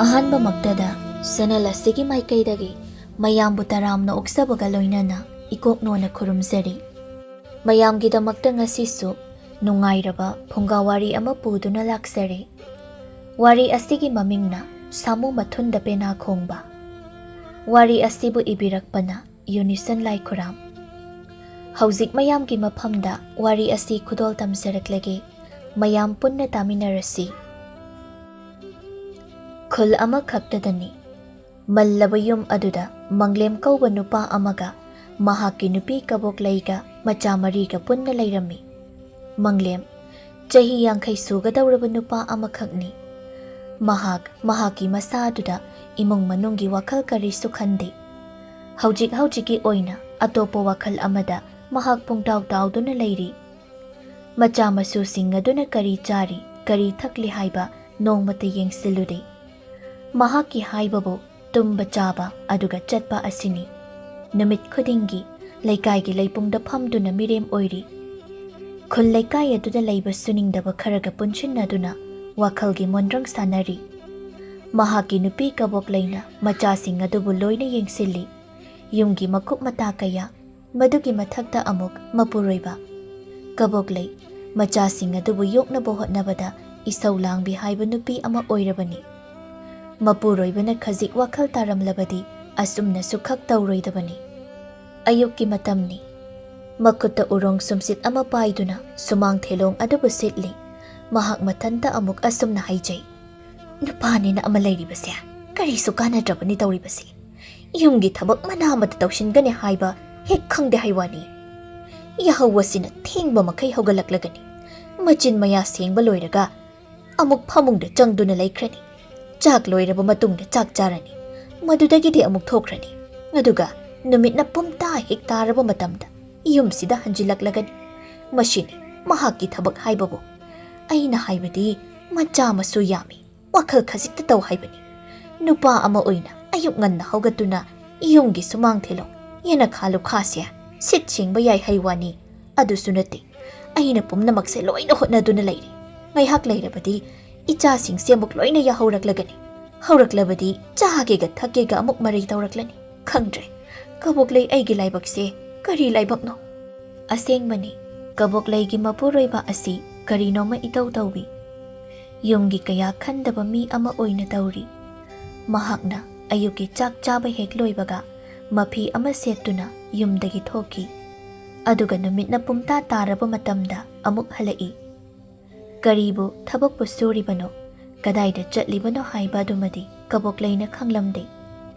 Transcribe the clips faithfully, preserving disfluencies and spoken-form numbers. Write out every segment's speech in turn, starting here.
ꯑꯍꯥꯟꯕꯃꯛꯇꯗ channel ꯑꯁꯤꯒꯤ ꯃꯥꯏꯀꯩꯗꯒꯤ ꯃꯌꯥꯝꯕꯨ ꯇꯔꯥꯝꯅ ꯑꯣꯛꯆꯕꯒ ꯂꯣꯏꯅꯅ ꯏꯀꯣꯛꯅꯣꯅ ꯈꯨꯔꯨꯝꯖꯔꯤ꯫ ꯃꯌꯥꯝꯒꯤꯗꯃꯛꯇ ꯉꯁꯤꯁꯨ ꯅꯨꯡꯉꯥꯏꯔꯕ ꯐꯨꯡꯒꯥ ꯋꯥꯔꯤ ꯑꯃ ꯄꯨꯗꯨꯅ ꯂꯥꯛꯆꯔꯤ꯫ ꯋꯥꯔꯤ ꯑꯁꯤꯒꯤ ꯃꯃꯤꯡꯅ ꯁꯥꯃꯨ ꯃꯊꯨꯟꯗ ꯄꯦꯅꯥ ꯈꯣꯡꯕ꯫ ꯋꯥꯔꯤ ꯑꯁꯤꯕꯨ ꯏꯕꯤꯔꯛꯄꯅ ꯌꯨꯅꯤꯁꯟ ꯂꯥꯏꯈꯨꯔꯥꯝ꯫ ꯍꯧꯖꯤꯛ ꯃꯌꯥꯝꯒꯤ ꯃꯐꯝꯗ ꯋꯥꯔꯤ ꯑꯁꯤ ꯈꯨꯗꯣꯜ ꯇꯝꯖꯔꯛꯂꯒꯦ꯫ ꯃꯌꯥꯝ ꯄꯨꯟꯅ ꯇꯥꯃꯤꯟꯅꯔꯁꯤ꯫ ꯈꯨꯜ ꯑꯃꯈꯛꯇꯗꯅꯤ꯫ ꯃꯜꯂꯕ ꯌꯨꯝ ꯑꯗꯨꯗ ꯃꯪꯂꯦꯝ ꯀꯧꯕ ꯅꯨꯄꯥ ꯑꯃꯒ ꯃꯍꯥꯛꯀꯤ ꯅꯨꯄꯤ ꯀꯕꯣꯛꯂꯩꯒ ꯃꯆꯥ ꯃꯔꯤꯒ ꯄꯨꯟꯅ ꯂꯩꯔꯝꯃꯤ꯫ ꯃꯪꯂꯦꯝ, ꯆꯍꯤ ꯌꯥꯡꯈꯩ ꯁꯨꯒꯗꯧꯔꯕ ꯅꯨꯄꯥ ꯑꯃꯈꯛꯅꯤ꯫ ꯃꯍꯥꯛ ꯃꯍꯥꯛꯀꯤ ꯃꯁꯥ ꯑꯗꯨꯗ ꯏꯃꯨꯡ ꯃꯅꯨꯡꯒꯤ ꯋꯥꯈꯜ ꯀꯔꯤꯁꯨ ꯈꯟꯗꯦ꯫ ꯍꯧꯖꯤꯛ ꯍꯧꯖꯤꯛꯀꯤ ꯑꯣꯏꯅ ꯑꯇꯣꯞꯄ ꯋꯥꯈꯜ ꯑꯃꯗ ꯃꯍꯥꯛ ꯄꯨꯡꯇꯥꯎ ꯇꯥꯎꯗꯨꯅ ꯂꯩꯔꯤ꯫ ꯃꯆꯥ ꯃꯁꯨꯁꯤꯡ ꯑꯗꯨꯅ ꯀꯔꯤ ꯆꯥꯔꯤ, ꯀꯔꯤ ꯊꯛꯂꯤ ꯍꯥꯏꯕ ꯅꯣꯡꯃꯇ ꯌꯦꯡꯁꯤꯜꯂꯨꯗꯦ꯫ ꯃꯍꯥꯛꯀꯤ ꯍꯥꯏꯕꯕꯨ ꯇꯨꯝꯕ ꯆꯥꯕ ꯑꯗꯨꯒ ꯆꯠꯄ ꯑꯁꯤꯅꯤ꯫ ꯅꯨꯃꯤꯠ ꯈꯨꯗꯤꯡꯒꯤ ꯂꯩꯀꯥꯏꯒꯤ ꯂꯩꯄꯨꯡꯗ ꯐꯝꯗꯨꯅ ꯃꯤꯔꯦꯝ ꯑꯣꯏꯔꯤ꯫ ꯈꯨꯜ ꯂꯩꯀꯥꯏ ꯑꯗꯨꯗ ꯂꯩꯕ ꯁꯨꯅꯤꯡꯗꯕ ꯈꯔꯒ ꯄꯨꯟꯁꯤꯟꯅꯗꯨꯅ ꯋꯥꯈꯜꯒꯤ ꯃꯣꯟꯗ꯭ꯔꯪ ꯁꯥꯟꯅꯔꯤ꯫ ꯃꯍꯥꯛꯀꯤ ꯅꯨꯄꯤ ꯀꯕꯣꯛꯂꯩꯅ ꯃꯆꯥꯁꯤꯡ ꯑꯗꯨꯕꯨ ꯂꯣꯏꯅ ꯌꯦꯡꯁꯤꯜꯂꯤ꯫ ꯌꯨꯝꯒꯤ ꯃꯀꯨꯞ ꯃꯇꯥ ꯀꯌꯥ, ꯃꯗꯨꯒꯤ ꯃꯊꯛꯇ ꯑꯃꯨꯛ ꯃꯄꯨꯔꯣꯏꯕ꯫ ꯀꯕꯣꯛꯂꯩ ꯃꯆꯥꯁꯤꯡ ꯑꯗꯨꯕꯨ ꯌꯣꯛꯅꯕ ꯍꯣꯠꯅꯕꯗ ꯏꯁꯧ ꯂꯥꯡꯕꯤ ꯍꯥꯏꯕ ꯅꯨꯄꯤ ꯑꯃ ꯑꯣꯏꯔꯕꯅꯤ꯫ ꯃꯄꯨꯔꯣꯏꯕꯅ ꯈꯖꯤꯛ ꯋꯥꯈꯜ ꯇꯥꯔꯝꯂꯕꯗꯤ ꯑꯁꯨꯝꯅꯁꯨ ꯈꯛ ꯇꯧꯔꯣꯏꯗꯕꯅꯤ꯫ ꯑꯌꯨꯛꯀꯤ ꯃꯇꯝꯅꯤ꯫ ꯃꯈꯨꯠꯇ ꯎꯔꯣꯡ ꯁꯨꯝꯁꯤꯠ ꯑꯃ ꯄꯥꯏꯗꯨꯅ ꯁꯨꯃꯥꯡ ꯊꯦꯂꯣꯡ ꯑꯗꯨꯕꯨ ꯁꯤꯠꯂꯤ꯫ ꯃꯍꯥꯛ ꯃꯊꯟꯇ ꯑꯃꯨꯛ ꯑꯁꯨꯝꯅ ꯍꯥꯏꯖꯩ, "ꯅꯨꯄꯥꯅꯦꯅ ꯑꯃ ꯂꯩꯔꯤꯕꯁꯦ ꯀꯔꯤꯁꯨ ꯀꯥꯟꯅꯗ꯭ꯔꯕꯅꯤ ꯇꯧꯔꯤꯕꯁꯤ꯫ ꯌꯨꯝꯒꯤ ꯊꯕꯛ ꯃꯅꯥ ꯑꯃꯠꯇ ꯇꯧꯁꯤꯟꯒꯅꯤ ꯍꯥꯏꯕ ꯍꯦꯛ ꯈꯪꯗꯦ ꯍꯥꯏ ꯋꯥꯅꯤ꯫ ꯌꯥꯍꯧ ꯑꯁꯤꯅ ꯊꯦꯡꯕ ꯃꯈꯩ ꯍꯧꯒꯠꯂꯛꯂꯒꯅꯤ꯫ ꯃꯆꯤꯟ ꯃꯌꯥ ꯁꯦꯡꯕ ꯂꯣꯏꯔꯒ ꯑꯃꯨꯛ ꯐꯃꯨꯡꯗ ꯆꯪꯗꯨꯅ ꯂꯩꯈ꯭ꯔꯅꯤ꯫ ꯆꯥꯛ ꯂꯣꯏꯔꯕ ꯃꯇꯨꯡꯗ ꯆꯥꯛ ꯆꯥꯔꯅꯤ꯫ ꯃꯗꯨꯗꯒꯤꯗꯤ ꯑꯃꯨꯛ ꯊꯣꯛꯈ꯭ꯔꯅꯤ꯫ ꯑꯗꯨꯒ ꯅꯨꯃꯤꯠꯅ ꯄꯨꯝꯇꯥ ꯍꯦꯛ ꯇꯥꯔꯕ ꯃꯇꯝꯗ ꯌꯨꯝꯁꯤꯗ ꯍꯟꯖꯤꯜꯂꯛꯂꯒꯅꯤ꯫ ꯃꯁꯤꯅꯤ ꯃꯍꯥꯛꯀꯤ ꯊꯕꯛ ꯍꯥꯏꯕꯕꯨ꯫ ꯑꯩꯅ ꯍꯥꯏꯕꯗꯤ ꯃꯆꯥ ꯃꯁꯨ ꯌꯥꯝꯃꯤ, ꯋꯥꯈꯜ ꯈꯖꯤꯛꯇ ꯇꯧ ꯍꯥꯏꯕꯅꯤ꯫ ꯅꯨꯄꯥ ꯑꯃ ꯑꯣꯏꯅ ꯑꯌꯨꯛ ꯉꯟꯅ ꯍꯧꯒꯠꯇꯨꯅ ꯌꯨꯝꯒꯤ ꯁꯨꯃꯥꯡ ꯊꯦꯂꯣꯡ, ꯌꯦꯅꯈꯥ ꯂꯨꯈꯥꯁꯦ ꯁꯤꯠ ꯁꯦꯡꯕ ꯌꯥꯏ ꯍꯥꯏ ꯋꯥꯅꯤ꯫ ꯑꯗꯨꯁꯨ ꯅꯠꯇꯦ, ꯑꯩꯅ ꯄꯨꯝꯅꯃꯛꯁꯦ ꯂꯣꯏꯅ ꯍꯣꯠꯅꯗꯨꯅ ꯂꯩꯔꯤ꯫ ꯉꯥꯏꯍꯥꯛ ꯂꯩꯔꯕꯗꯤ ꯏꯆꯥꯁꯤꯡꯁꯦ ꯑꯃꯨꯛ ꯂꯣꯏꯅ ꯌꯥꯍꯧꯔꯛꯂꯒꯅꯤ꯫ ꯍꯧꯔꯛꯂꯕꯗꯤ ꯆꯥꯒꯦꯒ ꯊꯛꯀꯦꯒ ꯑꯃꯨꯛ ꯃꯔꯩ ꯇꯧꯔꯛꯂꯅꯤ꯫ ꯈꯪꯗ꯭ꯔꯦ, ꯀꯕꯣꯛꯂꯩ ꯑꯩꯒꯤ ꯂꯥꯏꯕꯛꯁꯦ ꯀꯔꯤ ꯂꯥꯏꯕꯛꯅꯣ? ꯑꯁꯦꯡꯕꯅꯤ, ꯀꯕꯣꯛꯂꯩꯒꯤ ꯃꯄꯨꯔꯣꯏꯕ ꯑꯁꯤ ꯀꯔꯤꯅꯣꯃ ꯏꯇꯧ ꯇꯧꯏ꯫ ꯌꯨꯝꯒꯤ ꯀꯌꯥ ꯈꯟꯗꯕ ꯃꯤ ꯑꯃ ꯑꯣꯏꯅ ꯇꯧꯔꯤ꯫ ꯃꯍꯥꯛꯅ ꯑꯌꯨꯛꯀꯤ ꯆꯥꯛ ꯆꯥꯕ ꯍꯦꯛ ꯂꯣꯏꯕꯒ ꯃꯐꯤ ꯑꯃ ꯁꯦꯠꯇꯨꯅ ꯌꯨꯝꯗꯒꯤ ꯊꯣꯛꯈꯤ꯫ ꯑꯗꯨꯒ ꯅꯨꯃꯤꯠꯅ ꯄꯨꯝꯇꯥ ꯇꯥꯔꯕ ꯃꯇꯝꯗ ꯑꯃꯨꯛ ꯍꯜꯂꯛꯏ꯫ ꯀꯔꯤꯕꯨ ꯊꯕꯛꯄꯨ ꯁꯨꯔꯤꯕꯅꯣ, ꯀꯗꯥꯏꯗ ꯆꯠꯂꯤꯕꯅꯣ ꯍꯥꯏꯕ ꯑꯗꯨꯃꯗꯤ ꯀꯕꯣꯛꯂꯩꯅ ꯈꯪꯂꯝꯗꯦ꯫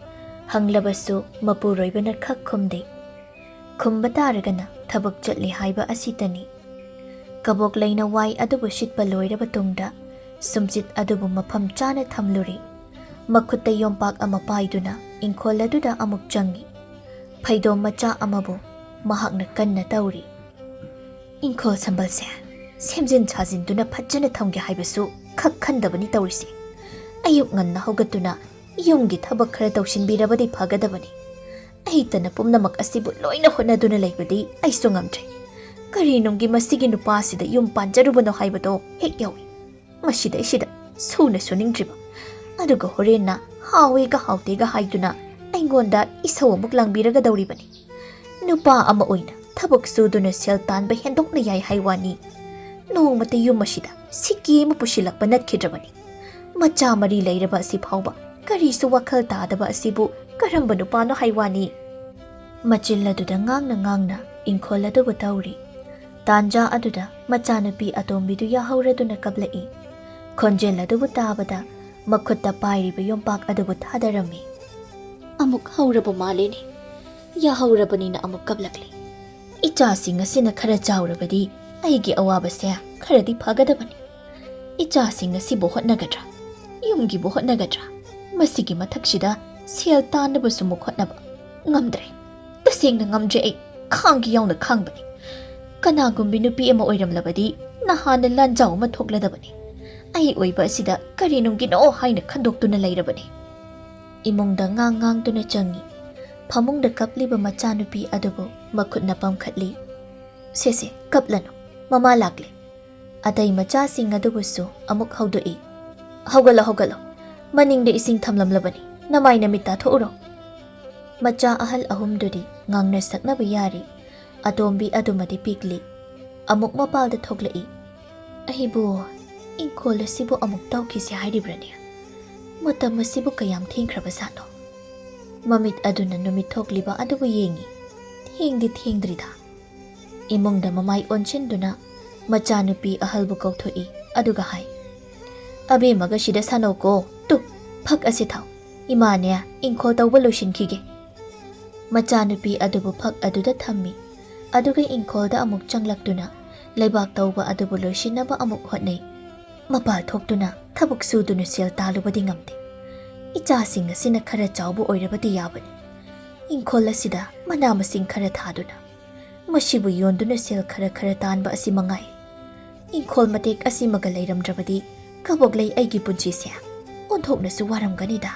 ꯍꯪꯂꯕꯁꯨ ꯃꯄꯨꯔꯣꯏꯕꯅ ꯈꯛ ꯈꯨꯝꯗꯦ꯫ ꯈꯨꯝꯕ ꯇꯥꯔꯒꯅ ꯊꯕꯛ ꯆꯠꯂꯤ ꯍꯥꯏꯕ ꯑꯁꯤꯇꯅꯤ꯫ ꯀꯕꯣꯛꯂꯩꯅ ꯋꯥꯏ ꯑꯗꯨꯕꯨ ꯁꯤꯠꯄ ꯂꯣꯏꯔꯕ ꯇꯨꯡꯗ ꯁꯨꯝꯆꯤꯠ ꯑꯗꯨꯕꯨ ꯃꯐꯝ ꯆꯥꯅ ꯊꯝꯂꯨꯔꯦ꯫ ꯃꯈꯨꯠꯇ ꯌꯣꯝꯄꯥꯛ ꯑꯃ ꯄꯥꯏꯗꯨꯅ ꯏꯪꯈꯣꯜ ꯑꯗꯨꯗ ꯑꯃꯨꯛ ꯆꯪꯏ꯫ ꯐꯩꯗꯣꯝ ꯃꯆꯥ ꯑꯃꯕꯨ ꯃꯍꯥꯛꯅ ꯀꯟꯅ ꯇꯧꯔꯤ꯫ ꯏꯪꯈꯣꯜ ꯁꯝꯕꯜꯁꯦ ꯁꯦꯝꯖꯤꯟ ꯁꯥꯖꯤꯟꯗꯨꯅ ꯐꯖꯅ ꯊꯝꯒꯦ ꯍꯥꯏꯕꯁꯨ ꯈꯛ ꯈꯟꯗꯕꯅꯤ ꯇꯧꯔꯤꯁꯦ꯫ ꯑꯌꯨꯛ ꯉꯟꯅ ꯍꯧꯒꯠꯇꯨꯅ ꯌꯨꯝꯒꯤ ꯊꯕꯛ ꯈꯔ ꯇꯧꯁꯤꯟꯕꯤꯔꯕꯗꯤ ꯐꯒꯗꯕꯅꯤ꯫ ꯑꯩꯇꯅ ꯄꯨꯝꯅꯃꯛ ꯑꯁꯤꯕꯨ ꯂꯣꯏꯅ ꯍꯣꯠꯅꯗꯨꯅ ꯂꯩꯕꯗꯤ ꯑꯩꯁꯨ ꯉꯝꯗ꯭ꯔꯦ꯫ ꯀꯔꯤꯅꯨꯡꯒꯤ ꯃꯁꯤꯒꯤ ꯅꯨꯄꯥꯁꯤꯗ ꯌꯨꯝ ꯄꯥꯟꯖꯔꯨꯕꯅꯣ ꯍꯥꯏꯕꯗꯣ ꯍꯦꯛ ꯌꯥꯎꯏ꯫ ꯃꯁꯤꯗꯩꯁꯤꯗ ꯁꯨꯅ ꯁꯨꯅꯤꯡꯗ꯭ꯔꯤꯕ, ꯑꯗꯨꯒ ꯍꯣꯔꯦꯟꯅ ꯍꯥꯎꯋꯦꯒ ꯍꯥꯎꯇꯦꯒ ꯍꯥꯏꯗꯨꯅ ꯑꯩꯉꯣꯟꯗ ꯏꯁꯧ ꯑꯃꯨꯛ ꯂꯥꯡꯕꯤꯔꯒꯗꯧꯔꯤꯕꯅꯤ꯫ ꯅꯨꯄꯥ ꯑꯃ ꯑꯣꯏꯅ ꯊꯕꯛ ꯁꯨꯗꯨꯅ ꯁꯦꯜ ꯇꯥꯟꯕ ꯍꯦꯟꯗꯣꯛꯅ ꯌꯥꯏ ꯍꯥꯏ ꯋꯥꯅꯤ, ꯅꯣꯡꯃꯇ ꯌꯨꯝ ꯑꯁꯤꯗ ꯁꯤꯀꯤ ꯑꯃ ꯄꯨꯁꯤꯜꯂꯛꯄ ꯅꯠꯈꯤꯗ꯭ꯔꯕꯅꯤ꯫ ꯃꯆꯥ ꯃꯔꯤ ꯂꯩꯔꯕ ꯑꯁꯤ ꯐꯥꯎꯕ ꯀꯔꯤꯁꯨ ꯋꯥꯈꯜ ꯇꯥꯗꯕ ꯑꯁꯤꯕꯨ ꯀꯔꯝꯕ ꯅꯨꯄꯥꯅꯣ ꯍꯥꯏ ꯋꯥꯅꯤ? ꯃꯆꯤꯜ ꯑꯗꯨꯗ ꯉꯥꯡꯅ ꯉꯥꯡꯅ ꯏꯪꯈꯣꯜ ꯑꯗꯨꯕꯨ ꯇꯧꯔꯤ꯫ ꯇꯥꯟꯖꯥ ꯑꯗꯨꯗ ꯃꯆꯥꯅꯨꯄꯤ ꯑꯇꯣꯝꯕꯤꯗꯨ ꯌꯥꯍꯧꯔꯗꯨꯅ ꯀꯞꯂꯛꯏ꯫ ꯈꯣꯟꯖꯦꯜ ꯑꯗꯨꯕꯨ ꯇꯥꯕꯗ ꯃꯈꯨꯠꯇ ꯄꯥꯏꯔꯤꯕ ꯌꯣꯝꯄꯥꯛ ꯑꯗꯨꯕꯨ ꯊꯥꯗꯔꯝꯃꯤ꯫ ꯑꯃꯨꯛ ꯍꯧꯔꯕ ꯃꯥꯜꯂꯦꯅꯦ꯫ ꯌꯥꯍꯧꯔꯕꯅꯤꯅ ꯑꯃꯨꯛ ꯀꯞꯂꯛꯂꯤ꯫ ꯏꯆꯥꯁꯤꯡ ꯑꯁꯤꯅ ꯈꯔ ꯆꯥꯎꯔꯕꯗꯤ ꯑꯩꯒꯤ ꯑꯋꯥꯕꯁꯦ ꯈꯔꯗꯤ ꯐꯒꯗꯕꯅꯤ꯫ ꯏꯆꯥꯁꯤꯡ ꯑꯁꯤꯕꯨ ꯍꯣꯠꯅꯒꯗ꯭ꯔꯥ? ꯌꯨꯝꯒꯤꯕꯨ ꯍꯣꯠꯅꯒꯗ꯭ꯔꯥ? ꯃꯁꯤꯒꯤ ꯃꯊꯛꯁꯤꯗ ꯁꯦꯜ ꯇꯥꯟꯅꯕꯁꯨ ꯑꯃꯨꯛ ꯍꯣꯠꯅꯕ꯫ ꯉꯝꯗ꯭ꯔꯦ꯫ ꯇꯁꯦꯡꯅ ꯉꯝꯗ꯭ꯔꯦ ꯑꯩ꯫ ꯈꯥꯡꯒꯤ ꯌꯥꯎꯅ ꯈꯥꯡꯕꯅꯤ꯫ ꯀꯅꯥꯒꯨꯝꯕꯤ ꯅꯨꯄꯤ ꯑꯃ ꯑꯣꯏꯔꯝꯂꯕꯗꯤ ꯅꯍꯥꯟꯅ ꯂꯥꯟꯖꯥꯎ ꯑꯃ ꯊꯣꯛꯂꯗꯕꯅꯤ꯫ ꯑꯩ ꯑꯣꯏꯕ ꯑꯁꯤꯗ ꯀꯔꯤꯅꯨꯡꯒꯤꯅꯣ ꯍꯥꯏꯅ ꯈꯟꯗꯣꯛꯇꯨꯅ ꯂꯩꯔꯕꯅꯤ꯫ ꯏꯃꯨꯡꯗ ꯉꯥꯡ ꯉꯥꯡꯗꯨꯅ ꯆꯪꯏ꯫ ꯐꯃꯨꯡꯗ ꯀꯞꯂꯤꯕ ꯃꯆꯥꯅꯨꯄꯤ ꯑꯗꯨꯕꯨ ꯃꯈꯨꯠꯅ ꯄꯝꯈꯠꯂꯤ꯫ "ꯁꯦ ꯁꯦ, ꯀꯞꯂꯅꯨ, ꯃꯃꯥ ꯂꯥꯛꯂꯦ꯫" ꯑꯇꯩ ꯃꯆꯥꯁꯤꯡ ꯑꯗꯨꯕꯨꯁꯨ ꯑꯃꯨꯛ ꯍꯧꯗꯣꯛꯏ꯫ "ꯍꯧꯒꯠꯂꯣ, ꯍꯧꯒꯠꯂꯣ, ꯃꯅꯤꯡꯗ ꯏꯁꯤꯡ ꯊꯝꯂꯝꯂꯕꯅꯤ, ꯅꯃꯥꯏ ꯅꯃꯤꯠ ꯇꯥꯊꯣꯛꯎꯔꯣ꯫ ꯃꯆꯥ ꯑꯍꯜ ꯑꯍꯨꯝꯗꯨꯗꯤ ꯉꯥꯡꯅ ꯁꯛꯅꯕ ꯌꯥꯔꯤ꯫ ꯑꯇꯣꯝꯕꯤ ꯑꯗꯨꯃꯗꯤ ꯄꯤꯛꯂꯤ꯫ ꯑꯃꯨꯛ ꯃꯄꯥꯜꯗ ꯊꯣꯛꯂꯛꯏ꯫ "ꯑꯩꯕꯨ ꯏꯪꯈꯣꯜ ꯑꯁꯤꯕꯨ ꯑꯃꯨꯛ ꯇꯧꯈꯤꯁꯤ ꯍꯥꯏꯔꯤꯕ꯭ꯔꯅꯦ? ꯃꯇꯝ ꯑꯁꯤꯕꯨ ꯀꯌꯥꯝ ꯊꯦꯡꯈ꯭ꯔꯕ ꯖꯥꯠꯅꯣ?" ꯃꯃꯤꯠ ꯑꯗꯨꯅ ꯅꯨꯃꯤꯠ ꯊꯣꯛꯂꯤꯕ ꯑꯗꯨꯕꯨ ꯌꯦꯡꯏ꯫ "ꯊꯦꯡꯗꯤ ꯊꯦꯡꯗ꯭ꯔꯤꯗ꯫" ꯏꯃꯨꯡꯗ ꯃꯃꯥꯏ ꯑꯣꯟꯁꯤꯟꯗꯨꯅ ꯃꯆꯥꯅꯨꯄꯤ ꯑꯍꯜꯕꯨ ꯀꯧꯊꯣꯛꯏ, ꯑꯗꯨꯒ ꯍꯥꯏ, "ꯑꯕꯦꯝꯃꯒ ꯁꯤꯗ ꯁꯥꯟꯅꯧꯀꯣ꯫ ꯇꯨ, ꯐꯛ ꯑꯁꯤ ꯊꯥꯎ꯫ ꯏꯃꯥꯅꯦ, ꯏꯪꯈꯣꯜ ꯇꯧꯕ ꯂꯣꯏꯁꯤꯟꯈꯤꯒꯦ꯫" ꯃꯆꯥꯅꯨꯄꯤ ꯑꯗꯨꯕꯨ ꯐꯛ ꯑꯗꯨꯗ ꯊꯝꯃꯤ, ꯑꯗꯨꯒ ꯏꯪꯈꯣꯜꯗ ꯑꯃꯨꯛ ꯆꯪꯂꯛꯇꯨꯅ ꯂꯩꯕꯥꯛ ꯇꯧꯕ ꯑꯗꯨꯕꯨ ꯂꯣꯏꯁꯤꯟꯅꯕ ꯑꯃꯨꯛ ꯍꯣꯠꯅꯩ꯫ ꯃꯄꯥꯜ ꯊꯣꯛꯇꯨꯅ ꯊꯕꯛ ꯁꯨꯗꯨꯅ ꯁꯦꯜ ꯇꯥꯜꯂꯨꯕꯗꯤ ꯉꯝꯗꯦ꯫ ꯏꯆꯥꯁꯤꯡ ꯑꯁꯤꯅ ꯈꯔ ꯆꯥꯎꯕ ꯑꯣꯏꯔꯕꯗꯤ ꯌꯥꯕꯅꯤ꯫ ꯏꯪꯈꯣꯜ ꯑꯁꯤꯗ ꯃꯅꯥ ꯃꯁꯤꯡ ꯈꯔ ꯊꯥꯗꯨꯅ ꯃꯁꯤꯕꯨ ꯌꯣꯟꯗꯨꯅ ꯁꯦꯜ ꯈꯔ ꯈꯔ ꯇꯥꯟꯕ ꯑꯁꯤ ꯃꯉꯥꯏ꯫ ꯏꯪꯈꯣꯜ ꯃꯇꯦꯛ ꯑꯁꯤꯃꯒ ꯂꯩꯔꯝꯗ꯭ꯔꯕꯗꯤ ꯀꯕꯣꯛꯂꯩ ꯑꯩꯒꯤ ꯄꯨꯟꯁꯤꯁꯦ ꯑꯣꯟꯊꯣꯛꯅꯁꯨ ꯋꯥꯔꯝꯒꯅꯤꯗ꯫